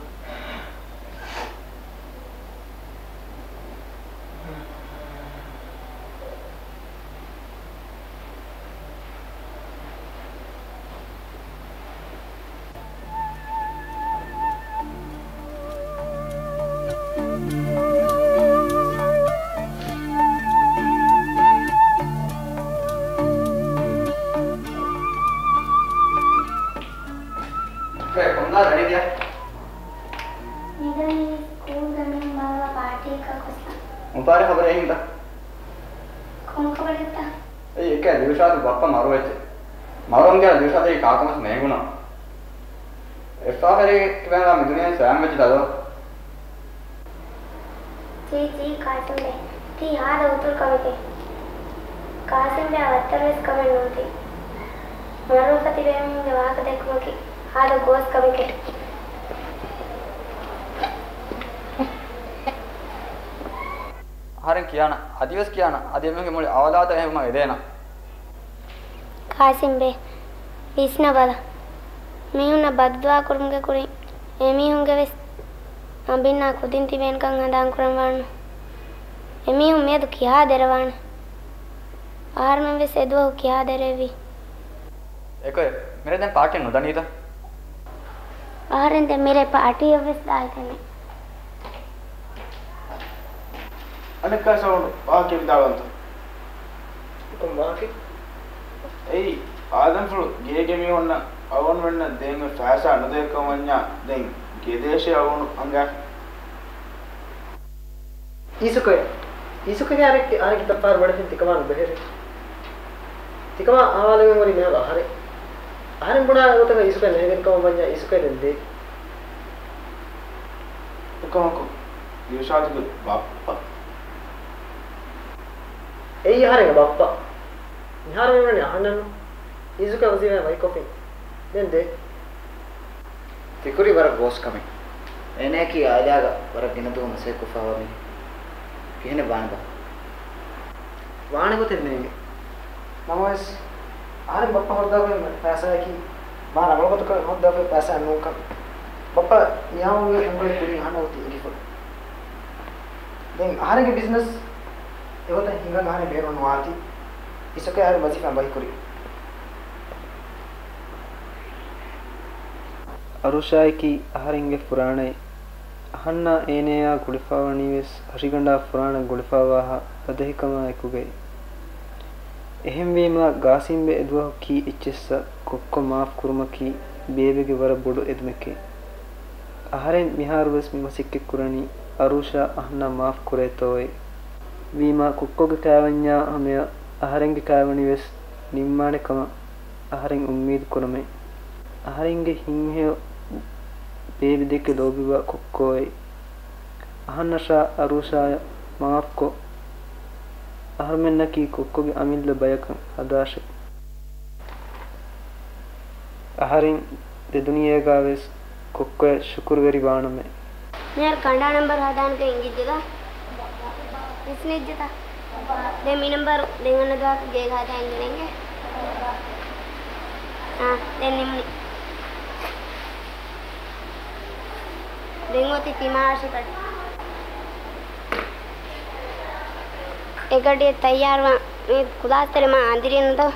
ކޮންދާ ދަނީ ތިޔަ؟ މިދަނީ ސްކޫލްގަ މީހުން ބާއްވާ ޕާޓީއަކަށް ގޮސްލަން. މުބާރަކް ޚަބަރެއް ހިނގާ. ކޮން ޚަބަރެއްތަ؟ އެއީ އެކޭ ދިލްޝާދު ބައްޕަ މަރުވެއްޖެ. މަރުވުމުގެ ދިލްޝާދަށް ކާކަމަސް ނޭނގުނަ. އެއްފަހަރެއް ކިބައިން މި ދުނިޔެ ސަލާމް ވެއްޖެ ދަދޯ. ޖީ، ޖީ، ކާސިމްބެ. ތީ ހާދަ އުތުރު ކަމެކޭ. ކާސިމްބެއާ ވައްތަރުވެސް ކަމެއް ނޫންތީ. މަރުވެފަ ތިބޭ މީހުންގެ ވާހަކަ ދެއްކުމަކީ ހާދަ ގޯސް ކަމެކޭ. އަހަރެން ކިޔާނަން، އަދިވެސް ކިޔާނަން، އަދި އެމީހުންގެ މުޅި އަވަލާތައް އެހެމަ އެދޭނަން. ޤާސިމްބެ، ވިސްނަބަލަ. މީހުންނަށް ބައްދުޢާ ކުރުމުގެ ކުރިން އެމީހުންގެ ވެސް އަނބިންނާ ކުދިން ތިބޭނެކަން ހަނދާން ކުރަން ވާނު. އެމީހުން މިއަދު ކިހާ ދެރަވާނެ؟ އަހަރުމެން ވެސް އެދުވަހު ކިހާ ދެރަވި؟ އެކޮއެ، މިރޭ ދެން ޕާޓީއެއް ނުދަނީތަ؟ އަހަރެން ދެން މިރޭ ޕާޓީއަށް ވެސް ދާއިތަނެއް. އަނެއްކާ ސަވުންޑް ވާހަކަ ވިދާޅުވަންތަ؟ ކޮން ވާހަކަ؟ އެއީ، އާދަންފުޅު ގޭގެ މީހުންނަށް އަޅުގަނޑުމެންނަށް ދޭން ފައިސާ ނުދޭކަމަށްވަންޏާ، ދެން ގެދޭށޭ އަޅުގަނޑު އަނގަ. އީސުކޮއެ، އީސުކޮއެ އަރެއްކެ، އަހަރެން ކިތައް ފަހަރު ވަޑައިގެން ތިކަމާ ނުބެހެރޭ. ތިކަމާ އަހާލެވެން އޮތް މިހާރު އަހަރެން. އަހަރެން ބުނާ ގޮތަކަށް އީސުކޮއެ ނޭނގެން ކަމަށް ވަންޏާ އީސުކޮއެ ދެން ދޭ. އެކަމަކު، ދިލްޝާދުގެ ބައްޕަ. އެއީ އަހަރެންގެ ބައްޕަ. މިހާރު މިވަނީ އަހަންނަށްނު. އީސުކޮއެ ވަޒީފާއިން ވަކިކޮށްފިން. ދެން ދޭ. ތިކުރީ ވަރަށް ގޯސް ކަމެއް. އޭނަޔަކީ އާއިލާގަ ވަރަށް ގިނަ ދުވަހު މަސައްކަތްކޮށްފައިވާ މީހެއް. ކިހިނެއް ވާނެބާ؟ ވާނެ ގޮތެއް ނޭނގެ. ނަމަވެސް، އަހަރެން ބައްޕަ ހޯއްދާފައި ފައިސާއަކީ، މާ ރަނގަޅު ގޮތަކަށް ހޯއްދާފައި ފައިސާއެއް ނޫންކަން. ބައްޕަ މިއަހަރުގެ ހަނގުރެއް ކުރީ އަހަންނަށް އޮތީ އެނގިފަ. ދެން އަހަރެންގެ ބިޒްނަސް އެގޮތަށް ހިނގަން އަހަރެން ބޭނުން ނުވާތީ. އީސުކޮއެ އަހަރެން ވަޒީފާއިން ވަކިކުރީ. އަރޫޝާއަކީ އަހަރެންގެ ފުރާނައެއް. އަހަންނާ އޭނަޔާ ގުޅިފައިވަނީވެސް ހަށިގަނޑާ ފުރާނަ ގުޅިފައިވާހާ ބަދަހިކަމާ އެކުގައި. އެހެންވީމާ، ގާސިމްބެ އެދުވަހު ކީ އެއްޗެއްސަށް ކޮއްކޮ މާފް ކުރުމަކީ ބޭބެގެ ވަރަށް ބޮޑު އެދުމެކޭ. އަހަރެން މިހާރުވެސް މި މަސައްކަތް ކުރަނީ އަރޫޝާ އަހަންނާ މާފް ކުރޭތޯއޭ. ވީމާ، ކޮއްކޮގެ ކާވަންޏާ ހަމަޔަށް އަހަރެންގެ ކާވަނިވެސް ނިންމާނެ ކަމަށް އަހަރެން އުއްމީދު ކުރަމޭ. އަހަރެންގެ ހިތްހެޔޮ ބޭބެ ދެކެ ލޯބިވާ ކޮއްކޯއޭ. އަހަންނަށާ އަރޫޝާޔަށް މާފްކޮށް، އަހަރުމެންނަކީ ކޮއްކޮގެ އަމިއްލަ ބަޔަކަށް ހަދާށޭ. އަހަރެން ދެދުނިޔޭގަވެސް ކޮއްކޮއަށް ޝުކުރުވެރި ވާނަމޭ. މިހާރު ކަނޑާ ނަންބަރު ހަދާނެކަން އެނގިއްޖެތަ؟ ވިސްނިއްޖެތަ؟ ދެން މި ނަންބަރު ދެން އަންނަ ދުވަހަކު ގޭގަ ހަދާ އިނގޭނެ. އާ، ދެން ނިމުނީ. ދެން އޮތީ ތިމާ އަށި ކަޑި. އެ ގަޑިއަށް ތައްޔާރުވާން މި ކުލާސްތެރެ މާ އަނދިރިން ދޯ.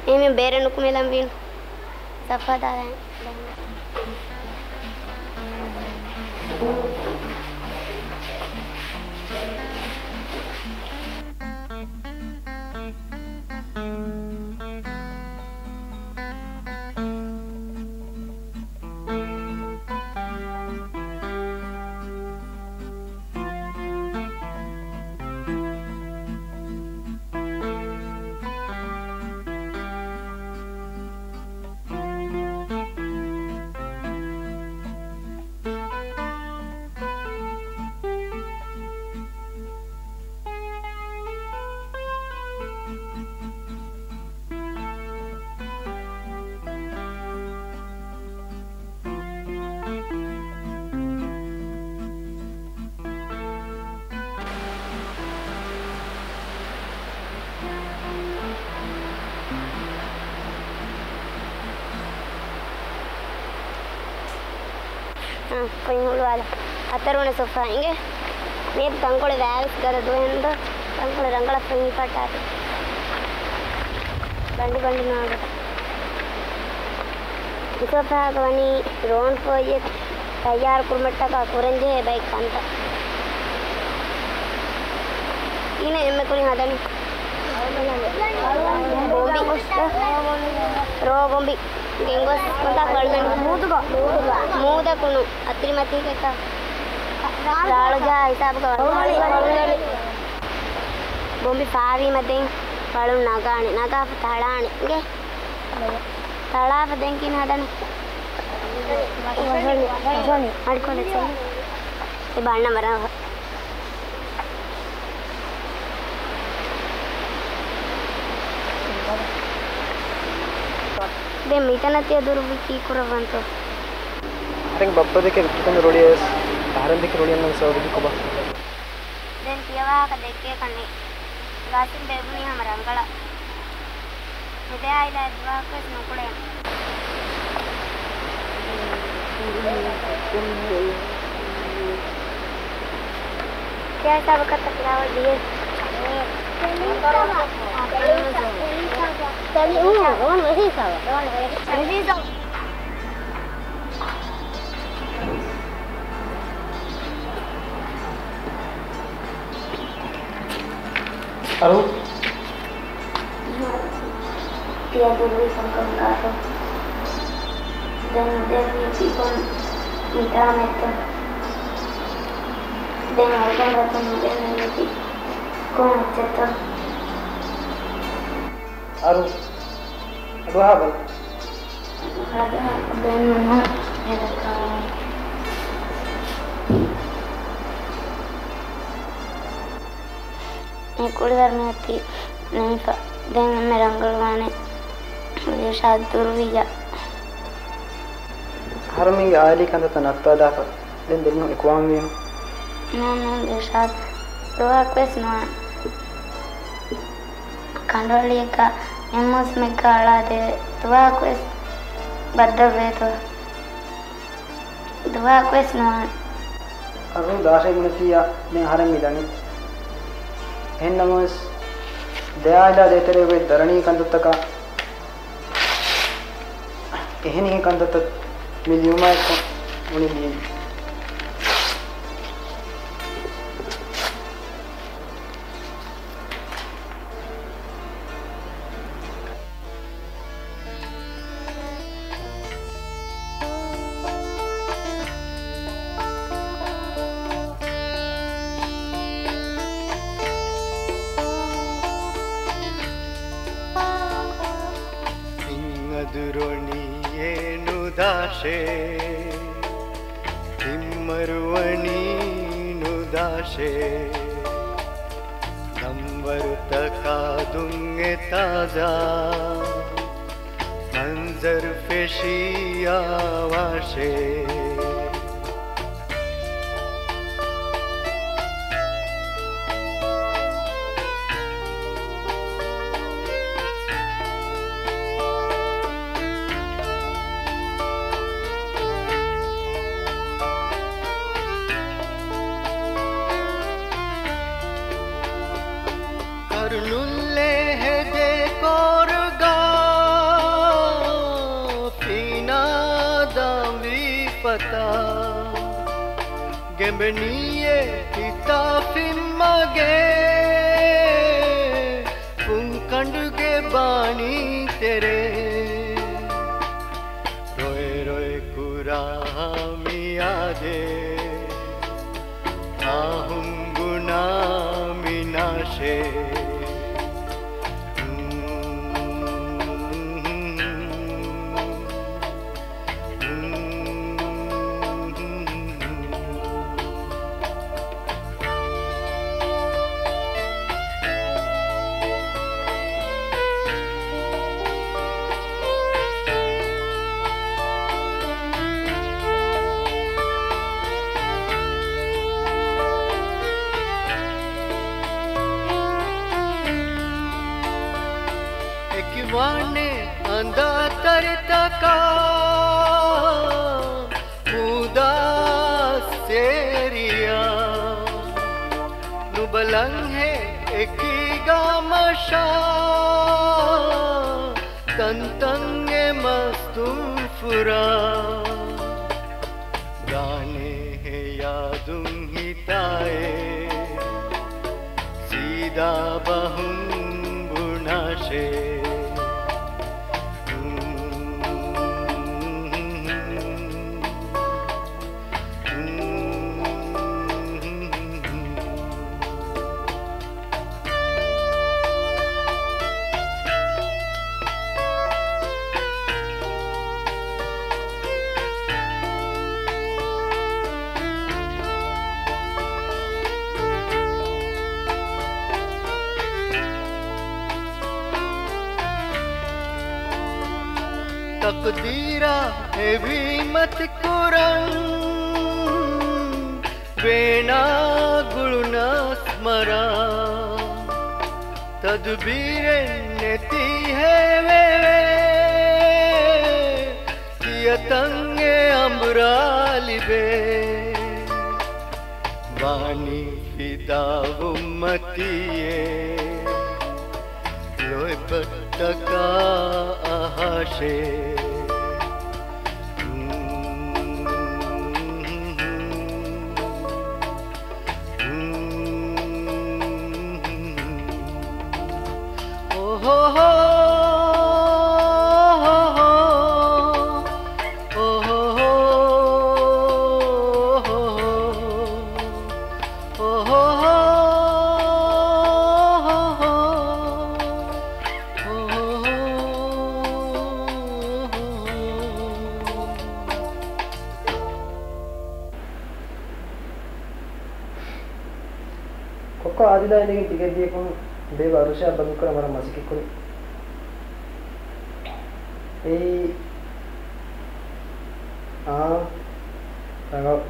އެހެން ބޭރަށް ނުކުމެލަން ވީނު. ސަފް ހަދާލަން. އަ، ކޮއިން ހުޅުވާލަ. އަތަރުވަނަ ސޮފާ އިނގޭ. މިއަދު ތަންކޮޅެއް ވާވެސް ގަދަ ދުވަހެއްނުދޯ. ތަންކޮޅެއް ރަނގަޅަށް ފެން ހިފައްޓާތި. ބަނޑި ބަނޑި ނާގަ. މިސޯފާގަ ވަނީ ރޯން ފޯއްޔެއް ތައްޔާރު ކުރުމަށްޓަކާ ކުރަންޖެހޭ ބައެއް ކަންތައް. ކިހިނެއް އެންމެ ކުރިން ހަދަނީ؟ ބޮމްބި. ރޯ ބޮމްބި. ގެންގޮސް ކޮންތާކު އަޅުގަނޑު؟ މޫދަކުނު. އަތިރިމަތީގެކަ. ރާޅުޖަހާ ހިސާބުގަ ވަޅުގަނޑު. ބޮމްބި ފާވީމަ ދެން ވަޅުން ނަގާނެ. ނަގާފަ ތަޅާނެ. އިނގޭ؟ ތަޅާފަ ދެން ކިހިނެއް ހަދަނީ؟ އަޑިކޮޅެއް ސޮން. އެ ބަންނަ މަރާ. ދެން މިތަނަށް ތިޔަ ދުރުވި ކީކުރައްވަންތޯ؟ އަހަރެން ބައްޕަ ދެކެ ވިއްކިތަން ރޮޅިއައިސް، އަހަރެން ދެކެ ރޮޅިއަންނަން ސަބަބަކީ ކޮބާ؟ ދެން ތިޔަ ވާހަކަ ދެއްކޭކަށް ނެތް. ގާސިމް ބޭބުނީ ހަމަ ރަނގަޅަށް. މިދެ އާއިލާ އެއްދުވަހަކުވެސް ނުކުޅޭނެ. ތިޔަ ހިސާބަކަށް ތަފިލާވަ ދިޔަ. ދެން އު، ރޯން ވެސް ހިސާބަ. އަރު. ތިޔަ ދުރުވި ކަންކަން ކާކު. ދެން ދެން މީތި ކޮން މިތާ މެއްތަ؟ ދެން އަޅުގަނޑަކު ނުދެން މީތި ކޮން އެއްޗެއްތަ؟ އަރު. އަޑުއަހާބަލަ. އަދާ ބޭނުން ހެދަކާ. މި ކުޅިވަރު މިއޮތީ ނައިފަ. ދެން އެންމެ ރަނގަޅުވާނެ ދިލްޝާދު ދުރުވިއްޔާ. އަހަރުމެންގެ އާއިލީ ކަންތައްތައް ނައްތާލާފަ ދެން ދެމީހުން އެކުވާންވީމު. ނޫން، ނޫން ދިލްޝާދު. ދުވަހަކުވެސް ނުވާނެ. ކަނޑުއަލިއެއްގަ އެއް މޫސުމެއްގަ އަޅާދެވޭ. ދުވަހަކުވެސް ބައްދަލުވޭތޯ؟ ދުވަހަކުވެސް ނުވާނެ. އަރު ދާށޭ ބުނެފިއްޔާ ދެން އަހަރެން މި ދަނީ. އެހެންނަމަވެސް ދެ އާއިލާ ދޭތެރޭގައި ދަރަނީ ކަންތައްތަކާ އެހެނިހެން ކަންތައްތައް މި ލިޔުމާއެކު ބުނެދީން. ހިތްއަދުރުވަނީ އޭ ނުދާށޭ، ހިތްމަރުވަނީ ނުދާށޭ. ނަންވަރުތަކާ ދުން އެ ތާޒާ، މަންޒަރު ފެށިއްޔާ ވާށޭ. ކަރުނުންލޭ ހެދޭ ކޯރުގަ ފީނާ ދާންވީ ފަތާ. ގެނބެނީއޭ ހިތާ ފިންމަގޭ ފުންކަނޑުގެ ބާނީ ތެރޭ. ރޮއެ ރޮއެ ކުރާ މިއާދޭ، އާހުން ބުނާ މިނާށޭ. އެކިވާނެ އަނދައްތަރިތަކާ މޫދާ ސޭރިޔާ، ނުބަލަންހޭ އެކީގަ މަށާ ތަންތަން އެ މަސްތުން ފުރާ. ދާނެހޭ ޔާދުން ހިތާއޭ، ސީދާ ބަހުން ބުނާށޭ. ތަޤްދީރާ އެ ވީމަތި ކުރަން ވޭނާ ގުޅުނަސް މަރާ ތަދުބީރެއް ނެތި ހެވެވޭ. ތިޔަ ތަންގެ އަނބުރާ ލިބޭ. ވާނީ ފިދާވުން މަތީއޭ. ލޯތްބަށްޓަކާ އަހާށޭ. ކޮއްކޮ އާދިލާ އިނދެގެން ޓިކެޓް ދިޔަކޮށް ބޭބަ އަރުޝާ ބަންދުކުރަން ވަރަށް މަސައްކަތްކުރި. އެއީ، އާ، ރަނގަޅު.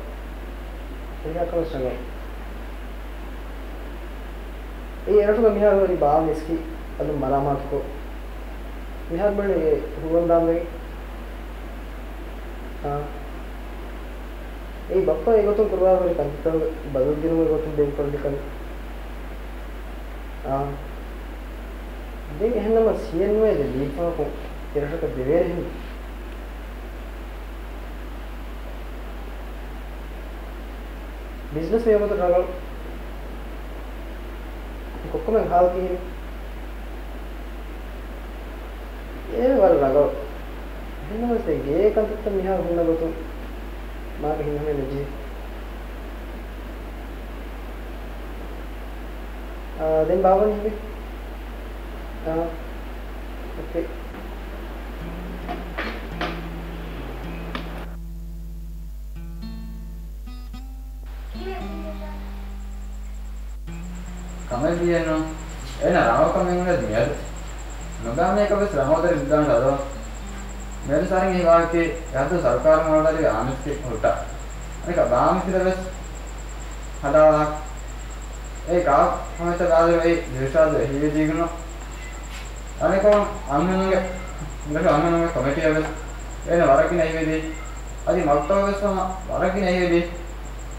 ހުރިހާ ކަމެއް ރަނގަޅު. އެއީ އެރަށުގަ މިހާރު ހުރި ބާވަ މިސްކިތް އަލުން މަރާމާތުކޮށް، މިހާރު ބުނެ ހުޅުވަންދާންވެގެން. އާ. އެއީ ބައްޕަ އެގޮތުން ކުރުވާ ހުރި ކަންތައްތަކުގެ ބަދަލު ދިނުމުގެ ގޮތުން ބޭނުންކުރަން ލިކަން. އާ. ދެން އެހެންނަމަ ސީއެންއޭ ދެ ލީގް ފަހަކުން އެރަށަކަށް ދެވޭނެ ހެން. ބިޒްނަސް މިވަގުތު ރަނގަޅު. ކޮއްކޮމެން ހާލް ކިހިނެއް؟ އޭ ވަރަށް ރަނގަޅު. އެހެންނަމަވެސް ދެން ގޭ ކަންތައްތައް މިހާ ހުންނަ ގޮތުން މާކަ ހިނގަމޭ ނެޖި. އާ، ދެން ބާވަން ހިނގި. އާ، އޯކޭ. ކަމެއް ވީއެއްނު. އޭނަ ރަނގަޅުކަމެއް އުޅޭ މިއަދު. ނުބާމީކަށް ވެސް ރަނގަޅު ދަރި ދާން ދަދޯ. މިއަދު ސާރިން އެހި ވާހަކަ ޔާދު ސަރުކާރު މޮޅު ދަރި އާމިސްގެ ހުއްޓާ. އަނެކަ ބާމިސިލަ ވެސް ހަދާލާ. އޭ ކާ ހަމަތަ ބާލު އެއީ ދިރިޝާދު އެހީވެދީގުނު. އަނެކަ އަންހެނުންގެ، އަންހެނުންގެ ކޮމިޓީއަށް ވެސް އޭނަ ވަރަކިން އެހީވެދީ. އަދި މަކްތަބަށް ވެސް ހަމަ ވަރަކިން އެހީވެދީ.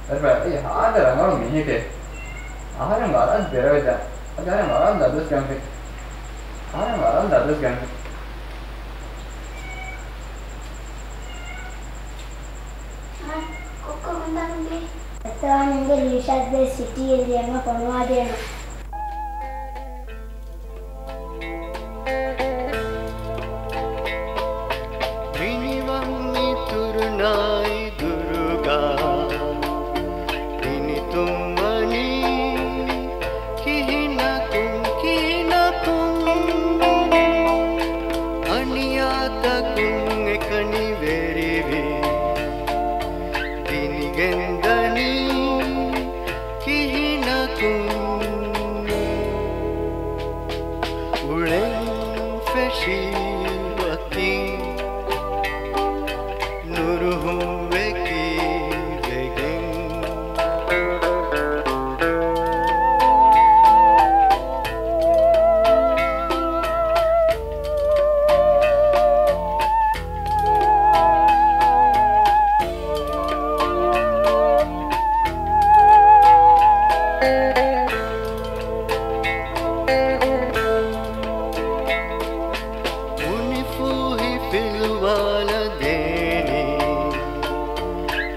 ދަރިފަޅަ އެއީ ހާދަ ރަނގަޅު މީހެކޭ. އަހަރެން ވަރަށް ދެރަވެދާ. އަދި އަހަރެން ވަރަށް ލަދުވެސް ގެންފި. އަހަރެން ވަރަށް ލަދުވެސް ގެންފި. އަހަން ކޮއްކޮ ކޮންތާކުން ދިޔައީ؟ އެއްތަވާނެ އިނގޭ ލީޝާދް ބޭ ސިޓީ އެ ލިޔަން ފޮނުވާދޭނަ. މިނިވަން އިތުރުނާއި ދުރުގަ ދިނިތުންވަނީ ކިހިނަކުން، ކިހިނަކުން؟ އަނިޔާތަކުން އެކަނި ވެރިވި ދިނިގެންދަނީ ކިހިނަކުން؟ އުޅެން ފެށީ ވަކިން ނުރުހުއްވެކި ވެގެން. އުނިފޫހި ފިލުވާލަދޭނީ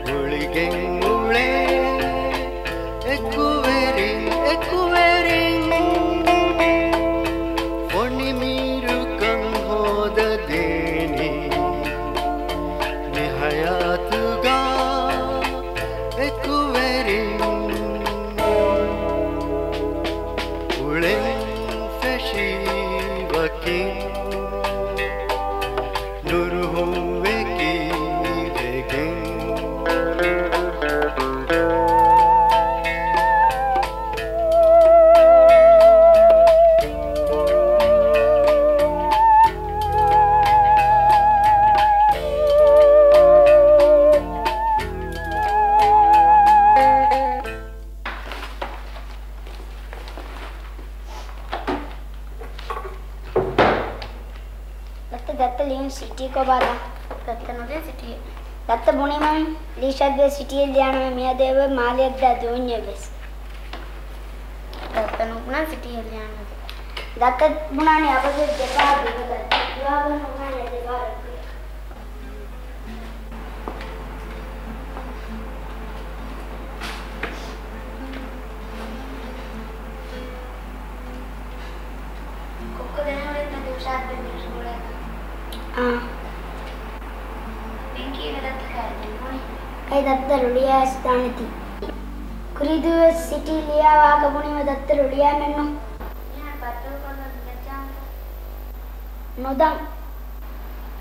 ގުޅިގެން އުޅޭ އެކުވެރިން، އެކުވެރިން. ފޮނިމީރުކަން ހޯދަދޭނީ މި ހަޔާތުގަ އެކުވެރިން. އުޅެން ފެށީ ވަކިން ނުރުހުއްވެކި ވެގެން. ސިޓީ ކޮބާ ދާ؟ ދައްތަ ނުދޭ ސިޓީ. ދައްތަ ބުނީމަ ލީޝާދް ބޭ ސިޓީ ލިޔާނަމޭ މިއަދު އެބަ މާލެއަށްދާ ދޫންޏެއް ވެސް. ދައްތަ ނުބުނާ ސިޓީ ހެއްލިޔާނަމޭ. ދައްތަ ބުނާނެ އަބަދު ދެފަހަރު ދިމަދައްތަ. ދުވާގަން ނުބުނާނެ ދެފަހަރު. ކޮއްކޮ ދެނެވަޑައިގެން ދިލްޝާދް ބެ މިރަށު ގުޅޭ. އާ. ދެން ކީއްވެ ދައްތަ ކައިރި ދެން ބުނީ؟ ކައި ދައްތަ ރުޅިއައިސް ދާނެތީ. ކުރީދުވެސް ސިޓީ ލިޔާ ވާހަކަ ބުނީމަ ދައްތަ ރުޅިއައިމެއްނު. މިހާރު ބައްދަލުކޮށްލަން ނުދައްޗާނެތަ؟ ނުދަން.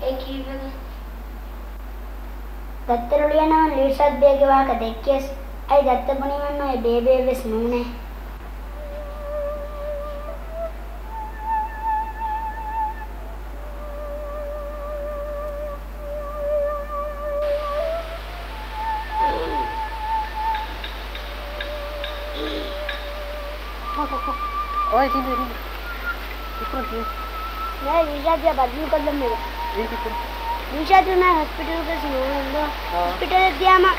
އެ ކީއްވެގެ؟ ދައްތަ ރުޅިއަންނަމަ ލީޝާދް ބޭގެ ވާހަކަ ދެއްކިޔަސް، އައި ދައްތަ ބުނީމަންނު އެ ބޭބެއެއްވެސް ނޫނޭ. އޮއި، ތިން ދުވަސް، ތިން ދުވަސް. ކިކުރުން ތިޔަ؟ ނާ، ލީޝާދް ބަދަލު ކޮށްލަން މިރޭ. އެއީ ކިކުރުން؟ ލީޝާދް ނާ ހޮސްޕިޓަލްގަސް ނޫން ދޯ. އާ. ހޮސްޕިޓަލަށް ދިޔާމަ،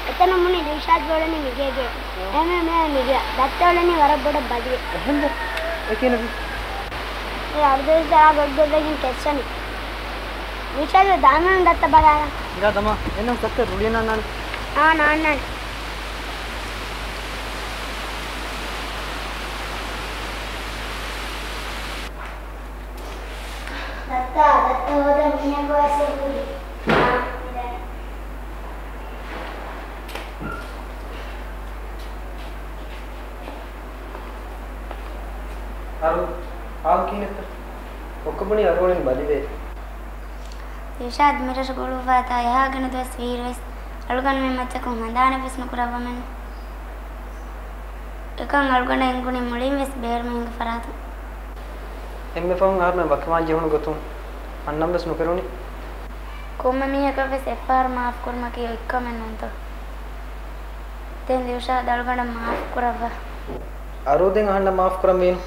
އެތަނަށް ބުނި ލީޝާދް އުޅެނީ މިގޭގަ. އާ. އެހެންވެ މިއައީ މިގޭ. ދައްތަ އުޅެނީ ވަރަށް ބޮޑަށް ބަލިވެ. އެހެންދަ؟ އެ ކިހިނެއްވީ؟ އެ އަޑު ދުވަސް ދާ ގޮތްގޮތްވެގެން ކެއްސަނީ. ލީޝާދް ދާން ދައްތަ ބަލާލަން. ހިނގާ ދަމާ، އެންނަ ދައްތަ ރުޅިއަންނާނެ. އާ، ނާންނާނެ. ދައްތާ، ދައްތަ ހޯދަން މީހަކު އައިސް ހުރި. އަރު، އާ ކިހިނެއްތަ؟ ކޮއްކޮ ބުނީ އަރު އުޅެނީ ބަލިވެ. ލީޝާދް މިރަށު ގުޅުއްވާތާ އެހާ ގިނަ ދުވަސް ވީއިރުވެސް، އަޅުގަނޑުމެން މައްޗަކުން ހަނދާނެއްވެސް ނުކުރައްވަމެއްނު. އެކަން އަޅުގަނޑަށް އެނގުނީ މުޅިންވެސް ބޭރުމެ ހިނގި ފަރާތުން. އެންމެ ފަހުން އަހަރުމެން ވަކިވާން ޖެހުނު ގޮތުން އަންނަންވެސް ނުކެރުނީ. ކޮންމެ މީހަކަށްވެސް އެއްފަހަރު މާފު ކުރުމަކީ އޮތްކަމެއް ނޫންތޯ؟ ދެން ލީޝާދް އަޅުގަނޑަށް މާފު ކުރައްވާ. އަރޫ ދެން އަހަންނަށް މާފު ކުރަން ވީނު.